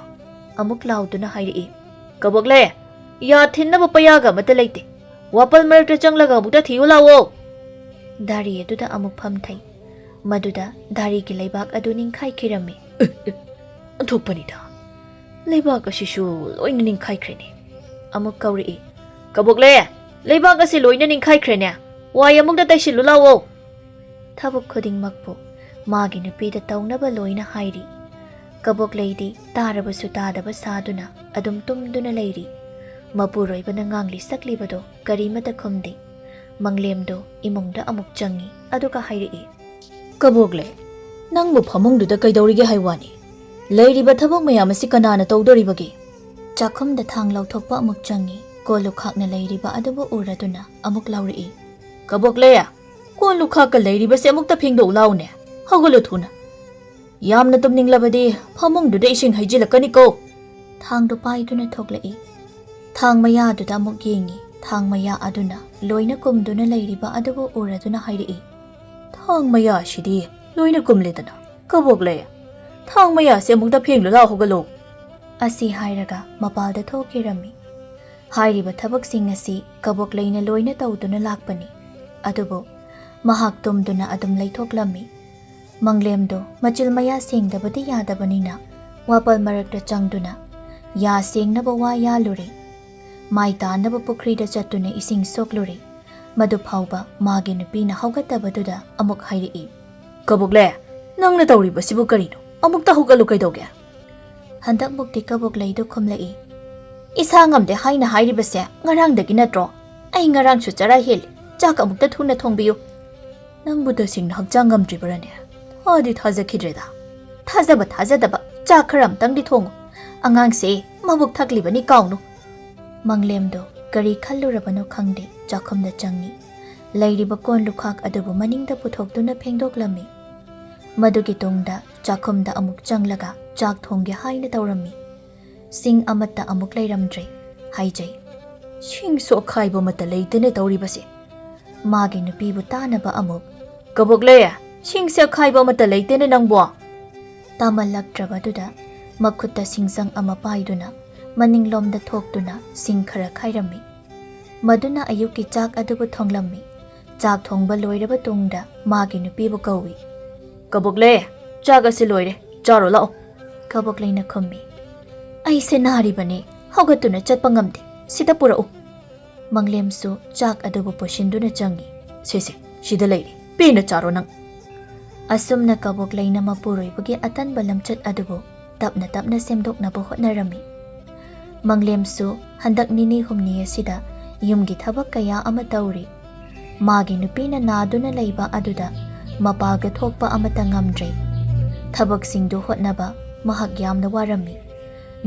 ꯑꯃꯨꯛ ꯂꯥꯎꯗꯨꯅ ꯍꯥꯏꯔꯛꯏ, "ꯀꯕꯣꯛꯂꯩ, ꯌꯥ ꯊꯤꯟꯅꯕ ꯄꯩꯌꯥꯒ ꯑꯃꯠꯇ ꯂꯩꯇꯦ꯫ ꯋꯥꯄꯜ ꯃꯔꯛꯇ ꯆꯪꯂꯒ ꯑꯃꯨꯛꯇ ꯊꯤꯌꯨ ꯂꯥꯛꯑꯣ꯫" ꯗꯥꯔꯤ ꯑꯗꯨꯗ ꯑꯃꯨꯛ ꯐꯝꯊꯩ꯫ ꯃꯗꯨꯗ ꯗꯥꯔꯤꯒꯤ ꯂꯩꯕꯥꯛ ꯑꯗꯨ ꯅꯤꯡꯈꯥꯏꯈꯤꯔꯝꯃꯤ꯫ "ꯑꯦ, ꯑꯦ, ꯑꯣꯟꯊꯣꯛꯄꯅꯤꯗ꯫ ꯂꯩꯕꯥꯛ ꯑꯁꯤꯁꯨ ꯂꯣꯏꯅ ꯅꯤꯡꯈꯥꯏꯈ꯭ꯔꯦꯅꯦ꯫" ꯑꯃꯨꯛ ꯀꯧꯔꯛꯏ, "ꯀꯕꯣꯛꯂꯩ, ꯂꯩꯕꯥꯛ ꯑꯁꯤ ꯂꯣꯏꯅ ꯅꯤꯡꯈꯥꯏꯈ꯭ꯔꯦꯅꯦ꯫ ꯋꯥꯏ ꯑꯃꯨꯛꯇ ꯇꯩꯁꯤꯜꯂꯨ ꯂꯥꯛꯑꯣ꯫" ꯊꯕꯛ ꯈꯨꯗꯤꯡꯃꯛꯄꯨ ꯃꯥꯒꯤ ꯅꯨꯄꯤꯗ ꯇꯧꯅꯕ ꯂꯣꯏꯅ ꯍꯥꯏꯔꯤ꯫ ꯀꯕꯣꯛꯂꯩꯗꯤ ꯇꯥꯔꯕꯁꯨ ꯇꯥꯗꯕ ꯁꯥꯗꯨꯅ ꯑꯗꯨꯝ ꯇꯨꯝꯗꯨꯅ ꯂꯩꯔꯤ꯫ ꯃꯄꯨꯔꯣꯏꯕꯅ ꯉꯥꯡꯂꯤ ꯁꯛꯂꯤꯕꯗꯣ ꯀꯔꯤꯃꯇ ꯈꯨꯝꯗꯦ꯫ ꯃꯪꯂꯦꯝꯗꯣ ꯏꯃꯨꯡꯗ ꯑꯃꯨꯛ ꯆꯪꯉꯤ, ꯑꯗꯨꯒ ꯍꯥꯏꯔꯛꯏ, "ꯀꯕꯣꯛꯂꯩ, ꯅꯪꯕꯨ ꯐꯃꯨꯡꯗꯨꯗ ꯀꯩꯗꯧꯔꯤꯒꯦ ꯍꯥꯏ ꯋꯥꯅꯤ? "ꯂꯩꯔꯤꯕ ꯊꯕꯛ ꯃꯌꯥꯝ ꯑꯁꯤ ꯀꯅꯥꯅ ꯇꯧꯗꯣꯔꯤꯕꯒꯦ?" ꯆꯥꯛꯈꯨꯝꯗ ꯊꯥꯡ ꯂꯧꯊꯣꯛꯄ ꯑꯃꯨꯛ ꯆꯪꯉꯤ꯫ ꯀꯣꯜ ꯂꯨꯈꯥꯛꯅ ꯂꯩꯔꯤꯕ ꯑꯗꯨꯕꯨ ꯎꯔꯗꯨꯅ ꯑꯃꯨꯛ ꯂꯥꯎꯔꯛꯏ꯫ "ꯀꯕꯣꯛꯂꯩ, ꯀꯣꯜ ꯂꯨꯈꯥꯛꯀ ꯂꯩꯔꯤꯕꯁꯦ ꯑꯃꯨꯛꯇ ꯐꯦꯡꯗꯣꯛꯎ ꯂꯥꯎꯅꯦ꯫ ꯍꯧꯒꯠꯂꯨ ꯊꯨꯅ꯫ ꯌꯥꯝꯅ ꯇꯨꯝꯅꯤꯡꯂꯕꯗꯤ ꯐꯃꯨꯡꯗꯨꯗ ꯏꯁꯤꯡ ꯍꯩꯖꯤꯜꯂꯛꯀꯅꯤꯀꯣ꯫" ꯊꯥꯡꯗꯣ ꯄꯥꯏꯗꯨꯅ ꯊꯣꯛꯂꯛꯏ꯫ ꯊꯥꯡ ꯃꯌꯥꯗꯨꯗ ꯑꯃꯨꯛ ꯌꯦꯡꯉꯤ꯫ ꯊꯥꯡ ꯃꯌꯥ ꯑꯗꯨꯅ ꯂꯣꯏꯅ ꯀꯨꯝꯗꯨꯅ ꯂꯩꯔꯤꯕ ꯑꯗꯨꯕꯨ ꯎꯔꯗꯨꯅ ꯍꯥꯏꯔꯛꯏ꯫ "ꯊꯥꯡ ꯃꯌꯥꯁꯤꯗꯤ ꯂꯣꯏꯅ ꯀꯨꯝꯂꯦꯗꯅ꯫ ꯀꯕꯣꯛꯂꯩ, ꯊꯥꯡ ꯃꯌꯥꯁꯦ ꯑꯃꯨꯛꯇ ꯐꯦꯡꯂꯨ ꯂꯥꯎ, ꯍꯧꯒꯠꯂꯣ꯫" ꯑꯁꯤ ꯍꯥꯏꯔꯒ ꯃꯄꯥꯜꯗ ꯊꯣꯛꯈꯤꯔꯝꯃꯤ꯫ ꯍꯥꯏꯔꯤꯕ ꯊꯕꯛꯁꯤꯡ ꯑꯁꯤ ꯀꯕꯣꯛꯂꯩꯅ ꯂꯣꯏꯅ ꯇꯧꯗꯨꯅ ꯂꯥꯛꯄꯅꯤ꯫ ꯑꯗꯨꯕꯨ ꯃꯍꯥꯛ ꯇꯨꯝꯗꯨꯅ ꯑꯗꯨꯝ ꯂꯩꯊꯣꯛꯂꯝꯃꯤ꯫ ꯃꯪꯂꯦꯝꯗꯣ ꯃꯆꯤꯜ ꯃꯌꯥ ꯁꯦꯡꯗꯕꯗꯤ ꯌꯥꯗꯕꯅꯤꯅ ꯋꯥꯄꯜ ꯃꯔꯛꯇ ꯆꯪꯗꯨꯅ ꯌꯥ ꯁꯦꯡꯅꯕ ꯋꯥ ꯌꯥꯜꯂꯨꯔꯦ꯫ ꯃꯥꯏ ꯇꯥꯅꯕ ꯄꯨꯈ꯭ꯔꯤꯗ ꯆꯠꯇꯨꯅ ꯏꯁꯤꯡ ꯁꯣꯛꯂꯨꯔꯦ꯫ ꯃꯗꯨ ꯐꯥꯎꯕ ꯃꯥꯒꯤ ꯅꯨꯄꯤꯅ ꯍꯧꯒꯠꯇꯕꯗꯨꯗ ꯑꯃꯨꯛ ꯍꯥꯏꯔꯛꯏ, "ꯀꯕꯣꯛꯂꯩ, ꯅꯪꯅ ꯇꯧꯔꯤꯕꯁꯤꯕꯨ ꯀꯔꯤꯅꯣ? ꯑꯃꯨꯛꯇ ꯍꯧꯒꯠꯂꯨ ꯀꯩꯗꯧꯒꯦ?" ꯍꯟꯗꯛꯃꯨꯛꯇꯤ ꯀꯕꯣꯛꯂꯩꯗꯨ ꯈꯨꯝꯂꯛꯏ, "ꯏꯁꯥ ꯉꯝꯗꯦ ꯍꯥꯏꯅ ꯍꯥꯏꯔꯤꯕꯁꯦ ꯉꯔꯥꯡꯗꯒꯤ ꯅꯠꯇ꯭ꯔꯣ? ꯑꯩ ꯉꯔꯥꯡꯁꯨ ꯆꯔꯥ ꯍꯦꯜꯂꯤ꯫ ꯆꯥꯛ ꯑꯃꯨꯛꯇ ꯊꯨꯅ ꯊꯣꯡꯕꯤꯌꯨ꯫" "ꯅꯪꯕꯨ ꯇꯁꯦꯡꯅ ꯍꯛꯆꯥꯡ ꯉꯝꯗ꯭ꯔꯤꯕꯔꯅꯦ? ꯊꯥꯗꯤ ꯊꯥꯖꯈꯤꯗ꯭ꯔꯦꯗ꯫" "ꯊꯥꯖꯕ ꯊꯥꯖꯗꯕ, ꯆꯥꯛ ꯈꯔ ꯑꯝꯇꯪꯗꯤ ꯊꯣꯡꯉꯨ꯫ ꯑꯉꯥꯡꯁꯦ ꯃꯕꯨꯛ ꯊꯛꯂꯤꯕꯅꯤ, ꯀꯥꯎꯅꯨ꯫" ꯃꯪꯂꯦꯝꯗꯣ ꯀꯔꯤ ꯈꯜꯂꯨꯔꯕꯅꯣ ꯈꯪꯗꯦ, ꯆꯥꯛꯈꯨꯝꯗ ꯆꯪꯉꯤ꯫ ꯂꯩꯔꯤꯕ ꯀꯣꯟ ꯂꯨꯈꯥꯛ ꯑꯗꯨꯕꯨ ꯃꯅꯤꯡꯗ ꯄꯨꯊꯣꯛꯇꯨꯅ ꯐꯦꯡꯗꯣꯛꯂꯝꯃꯤ꯫ ꯃꯗꯨꯒꯤ ꯇꯨꯡꯗ ꯆꯥꯛꯈꯨꯝꯗ ꯑꯃꯨꯛ ꯆꯪꯂꯒ ꯆꯥꯛ ꯊꯣꯡꯒꯦ ꯍꯥꯏꯅ ꯇꯧꯔꯝꯃꯤ꯫ ꯁꯤꯡ ꯑꯃꯠꯇ ꯑꯃꯨꯛ ꯂꯩꯔꯝꯗ꯭ꯔꯦ꯫ ꯍꯥꯏꯖꯩ, "ꯁꯤꯡꯁꯨ ꯑꯈꯥꯏꯕ ꯑꯃꯠꯇ ꯂꯩꯇꯦꯅꯦ ꯇꯧꯔꯤꯕꯁꯦ꯫" ꯃꯥꯒꯤ ꯅꯨꯄꯤꯕꯨ ꯇꯥꯅꯕ ꯑꯃꯨꯛ, "ꯀꯕꯣꯛꯂꯩ, ꯁꯤꯡꯁꯦ ꯑꯈꯥꯏꯕ ꯑꯃꯠꯇ ꯂꯩꯇꯦꯅꯦ ꯅꯪꯕꯣ꯫" ꯇꯥꯃꯜꯂꯛꯇ꯭ꯔꯕꯗꯨꯗ ꯃꯈꯨꯠꯇ ꯁꯤꯡꯖꯪ ꯑꯃ ꯄꯥꯏꯗꯨꯅ ꯃꯅꯤꯡꯂꯣꯝꯗ ꯊꯣꯛꯇꯨꯅ ꯁꯤꯡ ꯈꯔ ꯈꯥꯏꯔꯝꯃꯤ꯫ ꯃꯗꯨꯅ ꯑꯌꯨꯛꯀꯤ ꯆꯥꯛ ꯑꯗꯨꯕꯨ ꯊꯣꯡꯂꯝꯃꯤ꯫ ꯆꯥꯛ ꯊꯣꯡꯕ ꯂꯣꯏꯔꯕ ꯇꯨꯡꯗ ꯃꯥꯒꯤ ꯅꯨꯄꯤꯕꯨ ꯀꯧꯏ꯫ "ꯀꯕꯣꯛꯂꯩ, ꯆꯥꯛ ꯑꯁꯤ ꯂꯣꯏꯔꯦ, ꯆꯥꯔꯣ ꯂꯥꯛꯑꯣ꯫" ꯀꯕꯣꯛꯂꯩꯅ ꯈꯨꯝꯃꯤ, "ꯑꯩꯁꯦ ꯅꯥꯔꯤꯕꯅꯦ, ꯍꯧꯒꯠꯇꯨꯅ ꯆꯠꯄ ꯉꯝꯗꯦ, ꯁꯤꯗ ꯄꯨꯔꯛꯎ꯫" ꯃꯪꯂꯦꯝꯁꯨ ꯆꯥꯛ ꯑꯗꯨꯕꯨ ꯄꯨꯁꯤꯟꯗꯨꯅ ꯆꯪꯏ꯫ "ꯁꯦ ꯁꯦ, ꯁꯤꯗ ꯂꯩꯔꯦ, ꯄꯦꯟꯅ ꯆꯥꯔꯣ ꯅꯪ꯫" ꯑꯁꯨꯝꯅ ꯀꯕꯣꯛꯂꯩꯅ ꯃꯄꯨꯔꯣꯏꯕꯒꯤ ꯑꯇꯟꯕ ꯂꯝꯆꯠ ꯑꯗꯨꯕꯨ ꯇꯞꯅ ꯇꯞꯅ ꯁꯦꯝꯗꯣꯛꯅꯕ ꯍꯣꯠꯅꯔꯝꯃꯤ꯫ ꯃꯪꯂꯦꯝꯁꯨ ꯍꯟꯗꯛ ꯅꯤꯅꯤ ꯍꯨꯝꯅꯤ ꯑꯁꯤꯗ ꯌꯨꯝꯒꯤ ꯊꯕꯛ ꯀꯌꯥ ꯑꯃ ꯇꯧꯔꯤ꯫ ꯃꯥꯒꯤ ꯅꯨꯄꯤꯅ ꯅꯥꯗꯨꯅ ꯂꯩꯕ ꯑꯗꯨꯗ ꯃꯄꯥꯜꯒ ꯊꯣꯛꯄ ꯑꯃꯠꯇ ꯉꯝꯗ꯭ꯔꯦ꯫ ꯊꯕꯛꯁꯤꯡꯗꯨ ꯍꯣꯠꯅꯕ ꯃꯍꯥꯛ ꯌꯥꯝꯅ ꯋꯥꯔꯝꯃꯤ꯫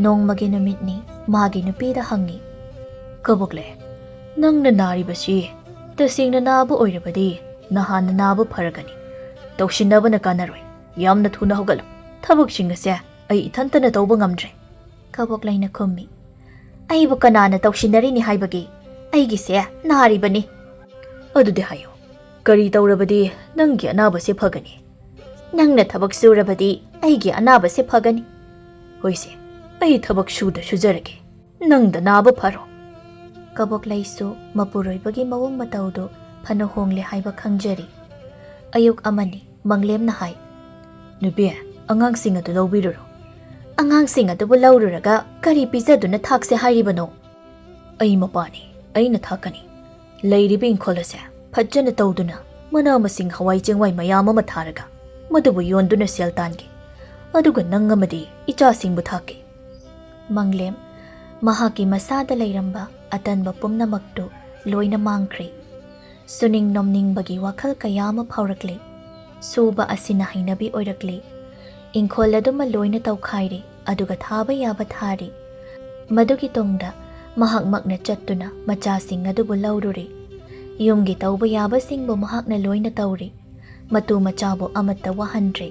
ꯅꯣꯡꯃꯒꯤ ꯅꯨꯃꯤꯠꯅꯤ꯫ ꯃꯥꯒꯤ ꯅꯨꯄꯤꯗ ꯍꯪꯉꯤ, "ꯀꯕꯣꯛꯂꯩ, ꯅꯪꯅ ꯅꯥꯔꯤꯕꯁꯤ ꯇꯁꯦꯡꯅ ꯅꯥꯕ ꯑꯣꯏꯔꯕꯗꯤ ꯅꯍꯥꯟꯅ ꯅꯥꯕ ꯐꯔꯒꯅꯤ꯫ ꯇꯧꯁꯤꯟꯅꯕꯅ ꯀꯥꯟꯅꯔꯣꯏ꯫ ꯌꯥꯝꯅ ꯊꯨꯅ ꯍꯧꯒꯠꯂꯨ꯫ ꯊꯕꯛꯁꯤꯡ ꯑꯁꯦ ꯑꯩ ꯏꯊꯟꯇꯅ ꯇꯧꯕ ꯉꯝꯗ꯭ꯔꯦ꯫" ꯀꯕꯣꯛꯂꯩꯅ ꯈꯨꯝꯃꯤ, "ꯑꯩꯕꯨ ꯀꯅꯥꯅ ꯇꯧꯁꯤꯟꯅꯔꯤꯅꯤ ꯍꯥꯏꯕꯒꯦ? ꯑꯩꯒꯤꯁꯦ ꯅꯥꯔꯤꯕꯅꯤ꯫" "ꯑꯗꯨꯗꯤ ꯍꯥꯏꯌꯨ, ꯀꯔꯤ ꯇꯧꯔꯕꯗꯤ ꯅꯪꯒꯤ ꯑꯅꯥꯕꯁꯦ ꯐꯒꯅꯤ?" "ꯅꯪꯅ ꯊꯕꯛ ꯁꯨꯔꯕꯗꯤ ꯑꯩꯒꯤ ꯑꯅꯥꯕꯁꯦ ꯐꯒꯅꯤ꯫" "ꯍꯣꯏꯁꯦ, ꯑꯩ ꯊꯕꯛ ꯁꯨꯗ ꯁꯨꯖꯔꯒꯦ, ꯅꯪꯗ ꯅꯥꯕ ꯐꯔꯣ꯫" ꯀꯕꯣꯛꯂꯩꯁꯨ ꯃꯄꯨꯔꯣꯏꯕꯒꯤ ꯃꯑꯣꯡ ꯃꯇꯧꯗꯨ ꯐꯅ ꯍꯣꯡꯂꯦ ꯍꯥꯏꯕ ꯈꯪꯖꯔꯤ꯫ ꯑꯌꯨꯛ ꯑꯃꯅꯤ꯫ ꯃꯪꯂꯦꯝꯅ ꯍꯥꯏ, "ꯅꯨꯄꯤ, ꯑꯉꯥꯡꯁꯤꯡ ꯑꯗꯨ ꯂꯧꯕꯤꯔꯨꯔꯣ꯫" "ꯑꯉꯥꯡꯁꯤꯡ ꯑꯗꯨꯕꯨ ꯂꯧꯔꯨꯔꯒ ꯀꯔꯤ ꯄꯤꯖꯗꯨꯅ ꯊꯥꯛꯁꯦ ꯍꯥꯏꯔꯤꯕꯅꯣ?" "ꯑꯩ ꯃꯄꯥꯅꯤ, ꯑꯩꯅ ꯊꯥꯛꯀꯅꯤ꯫ ꯂꯩꯔꯤꯕ ꯏꯪꯈꯣꯜ ꯑꯁꯦ ꯐꯖꯅ ꯇꯧꯗꯨꯅ ꯃꯅꯥ ꯃꯁꯤꯡ ꯍꯋꯥꯏ ꯆꯦꯡꯋꯥꯏ ꯃꯌꯥꯝ ꯑꯃ ꯊꯥꯔꯒ ꯃꯗꯨꯕꯨ ꯌꯣꯟꯗꯨꯅ ꯁꯦꯜ ꯇꯥꯟꯒꯦ꯫ ꯑꯗꯨꯒ ꯅꯪ ꯑꯃꯗꯤ ꯏꯆꯥꯁꯤꯡꯕꯨ ꯊꯥꯛꯀꯦ꯫" ꯃꯪꯂꯦꯝ ꯃꯍꯥꯛꯀꯤ ꯃꯁꯥꯗ ꯂꯩꯔꯝꯕ ꯑꯇꯟꯕ ꯄꯨꯝꯅꯃꯛꯇꯨ ꯂꯣꯏꯅ ꯃꯥꯡꯈ꯭ꯔꯦ꯫ ꯁꯨꯅꯤꯡ ꯅꯣꯝꯅꯤꯡꯕꯒꯤ ꯋꯥꯈꯜ ꯀꯌꯥ ꯑꯃ ꯐꯥꯎꯔꯛꯂꯦ꯫ ꯁꯨꯕ ꯑꯁꯤꯅ ꯍꯩꯅꯕꯤ ꯑꯣꯏꯔꯛꯂꯦ꯫ ꯏꯪꯈꯣꯜ ꯑꯗꯨꯃ ꯂꯣꯏꯅ ꯇꯧꯈꯥꯏꯔꯦ, ꯑꯗꯨꯒ ꯊꯥꯕ ꯌꯥꯕ ꯊꯥꯔꯦ꯫ ꯃꯗꯨꯒꯤ ꯇꯨꯡꯗ ꯃꯍꯥꯛꯃꯛꯅ ꯆꯠꯇꯨꯅ ꯃꯆꯥꯁꯤꯡ ꯑꯗꯨꯕꯨ ꯂꯧꯔꯨꯔꯦ꯫ ꯌꯨꯝꯒꯤ ꯇꯧꯕ ꯌꯥꯕꯁꯤꯡꯕꯨ ꯃꯍꯥꯛꯅ ꯂꯣꯏꯅ ꯇꯧꯔꯦ꯫ ꯃꯇꯨ ꯃꯆꯥꯕꯨ ꯑꯃꯠꯇ ꯋꯥꯍꯟꯗ꯭ꯔꯦ꯫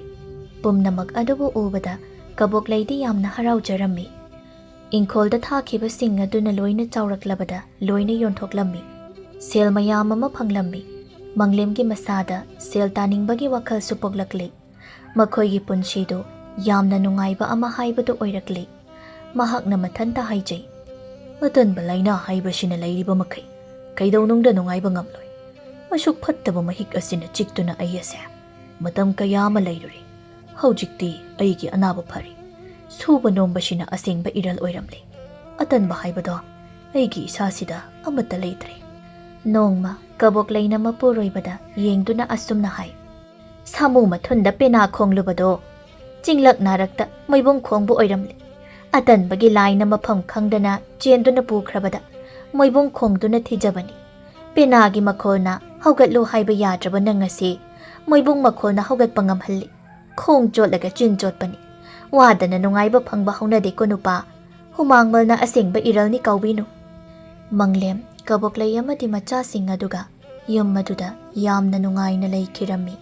ꯄꯨꯝꯅꯃꯛ ꯑꯗꯨꯕꯨ ꯎꯕꯗ ꯀꯕꯣꯛꯂꯩꯗꯤ ꯌꯥꯝꯅ ꯍꯔꯥꯎꯖꯔꯝꯃꯤ꯫ ꯏꯪꯈꯣꯜꯗ ꯊꯥꯈꯤꯕꯁꯤꯡ ꯑꯗꯨꯅ ꯂꯣꯏꯅ ꯆꯥꯎꯔꯛꯂꯕꯗ ꯂꯣꯏꯅ ꯌꯣꯟꯊꯣꯛꯂꯝꯃꯤ꯫ ꯁꯦꯜ ꯃꯌꯥꯝ ꯑꯃ ꯐꯪꯂꯝꯃꯤ꯫ ꯃꯪꯂꯦꯝꯒꯤ ꯃꯁꯥꯗ ꯁꯦꯜ ꯇꯥꯅꯤꯡꯕꯒꯤ ꯋꯥꯈꯜꯁꯨ ꯄꯣꯛꯂꯛꯂꯤ꯫ ꯃꯈꯣꯏꯒꯤ ꯄꯨꯟꯁꯤꯗꯨ ꯌꯥꯝꯅ ꯅꯨꯡꯉꯥꯏꯕ ꯑꯃ ꯍꯥꯏꯕꯗꯨ ꯑꯣꯏꯔꯛꯂꯤ꯫ ꯃꯍꯥꯛꯅ ꯃꯊꯟꯇ ꯍꯥꯏꯖꯩ, "ꯑꯇꯟꯕ ꯂꯥꯏꯅꯥ ꯍꯥꯏꯕꯁꯤꯅ ꯂꯩꯔꯤꯕ ꯃꯈꯩ ꯀꯩꯗꯧꯅꯨꯡꯗ ꯅꯨꯡꯉꯥꯏꯕ ꯉꯝꯂꯣꯏ꯫ ꯑꯁꯨꯛ ꯐꯠꯇꯕ ꯃꯍꯤꯛ ꯑꯁꯤꯅ ꯆꯤꯛꯇꯨꯅ ꯑꯩ ꯑꯁꯦ ꯃꯇꯝ ꯀꯌꯥ ꯑꯃ ꯂꯩꯔꯨꯔꯦ꯫ ꯍꯧꯖꯤꯛꯇꯤ ꯑꯩꯒꯤ ꯑꯅꯥꯕ ꯐꯔꯦ꯫ ꯁꯨꯕ ꯅꯣꯝꯕꯁꯤꯅ ꯑꯁꯦꯡꯕ ꯏꯔꯜ ꯑꯣꯏꯔꯝꯂꯦ꯫ ꯑꯇꯟꯕ ꯍꯥꯏꯕꯗꯣ ꯑꯩꯒꯤ ꯏꯁꯥꯁꯤꯗ ꯑꯃꯠꯇ ꯂꯩꯇ꯭ꯔꯦ꯫" ꯅꯣꯡꯃ ꯀꯕꯣꯛꯂꯩꯅ ꯃꯄꯨꯔꯣꯏꯕꯗ ꯌꯦꯡꯗꯨꯅ ꯑꯁꯨꯝꯅ ꯍꯥꯏ, "ꯁꯥꯃꯨ ꯃꯊꯨꯟꯗ ꯄꯦꯅꯥ ꯈꯣꯡꯂꯨꯕꯗꯣ ꯆꯤꯡꯂꯛ ꯅꯥꯔꯛꯇ ꯃꯩꯕꯨꯡ ꯈꯣꯡꯕ ꯑꯣꯏꯔꯝꯂꯦ꯫ ꯑꯇꯟꯕꯒꯤ ꯂꯥꯏꯅ ꯃꯐꯝ ꯈꯪꯗꯅ ꯆꯦꯟꯗꯨꯅ ꯄꯨꯈ꯭ꯔꯕꯗ ꯃꯩꯕꯨꯡ ꯈꯣꯡꯗꯨꯅ ꯊꯤꯖꯕꯅꯤ꯫ ꯄꯦꯅꯥꯒꯤ ꯃꯈꯣꯜꯅ ꯍꯧꯒꯠꯂꯨ ꯍꯥꯏꯕ ꯌꯥꯗ꯭ꯔꯕ ꯅꯪ ꯑꯁꯤ ꯃꯩꯕꯨꯡ ꯃꯈꯣꯜꯅ ꯍꯧꯒꯠꯄ ꯉꯝꯍꯜꯂꯤ꯫ ꯈꯣꯡ ꯆꯣꯠꯂꯒ ꯆꯤꯟ ꯆꯣꯠꯄꯅꯤ꯫ ꯋꯥꯗꯅ ꯅꯨꯡꯉꯥꯏꯕ ꯐꯪꯕ ꯍꯧꯅꯗꯦꯀꯣ ꯅꯨꯄꯥ꯫ ꯍꯨꯃꯥꯡꯃꯜꯅ ꯑꯁꯦꯡꯕ ꯏꯔꯜꯅꯤ ꯀꯥꯎꯕꯤꯅꯨ꯫ ꯃꯪꯂꯦꯝ, ꯀꯕꯣꯛꯂꯩ ꯑꯃꯗꯤ ꯃꯆꯥꯁꯤꯡ ꯑꯗꯨꯒ ꯌꯨꯝ ꯑꯗꯨꯗ ꯌꯥꯝꯅ ꯅꯨꯡꯉꯥꯏꯅ ꯂꯩꯈꯤꯔꯝꯃꯤ꯫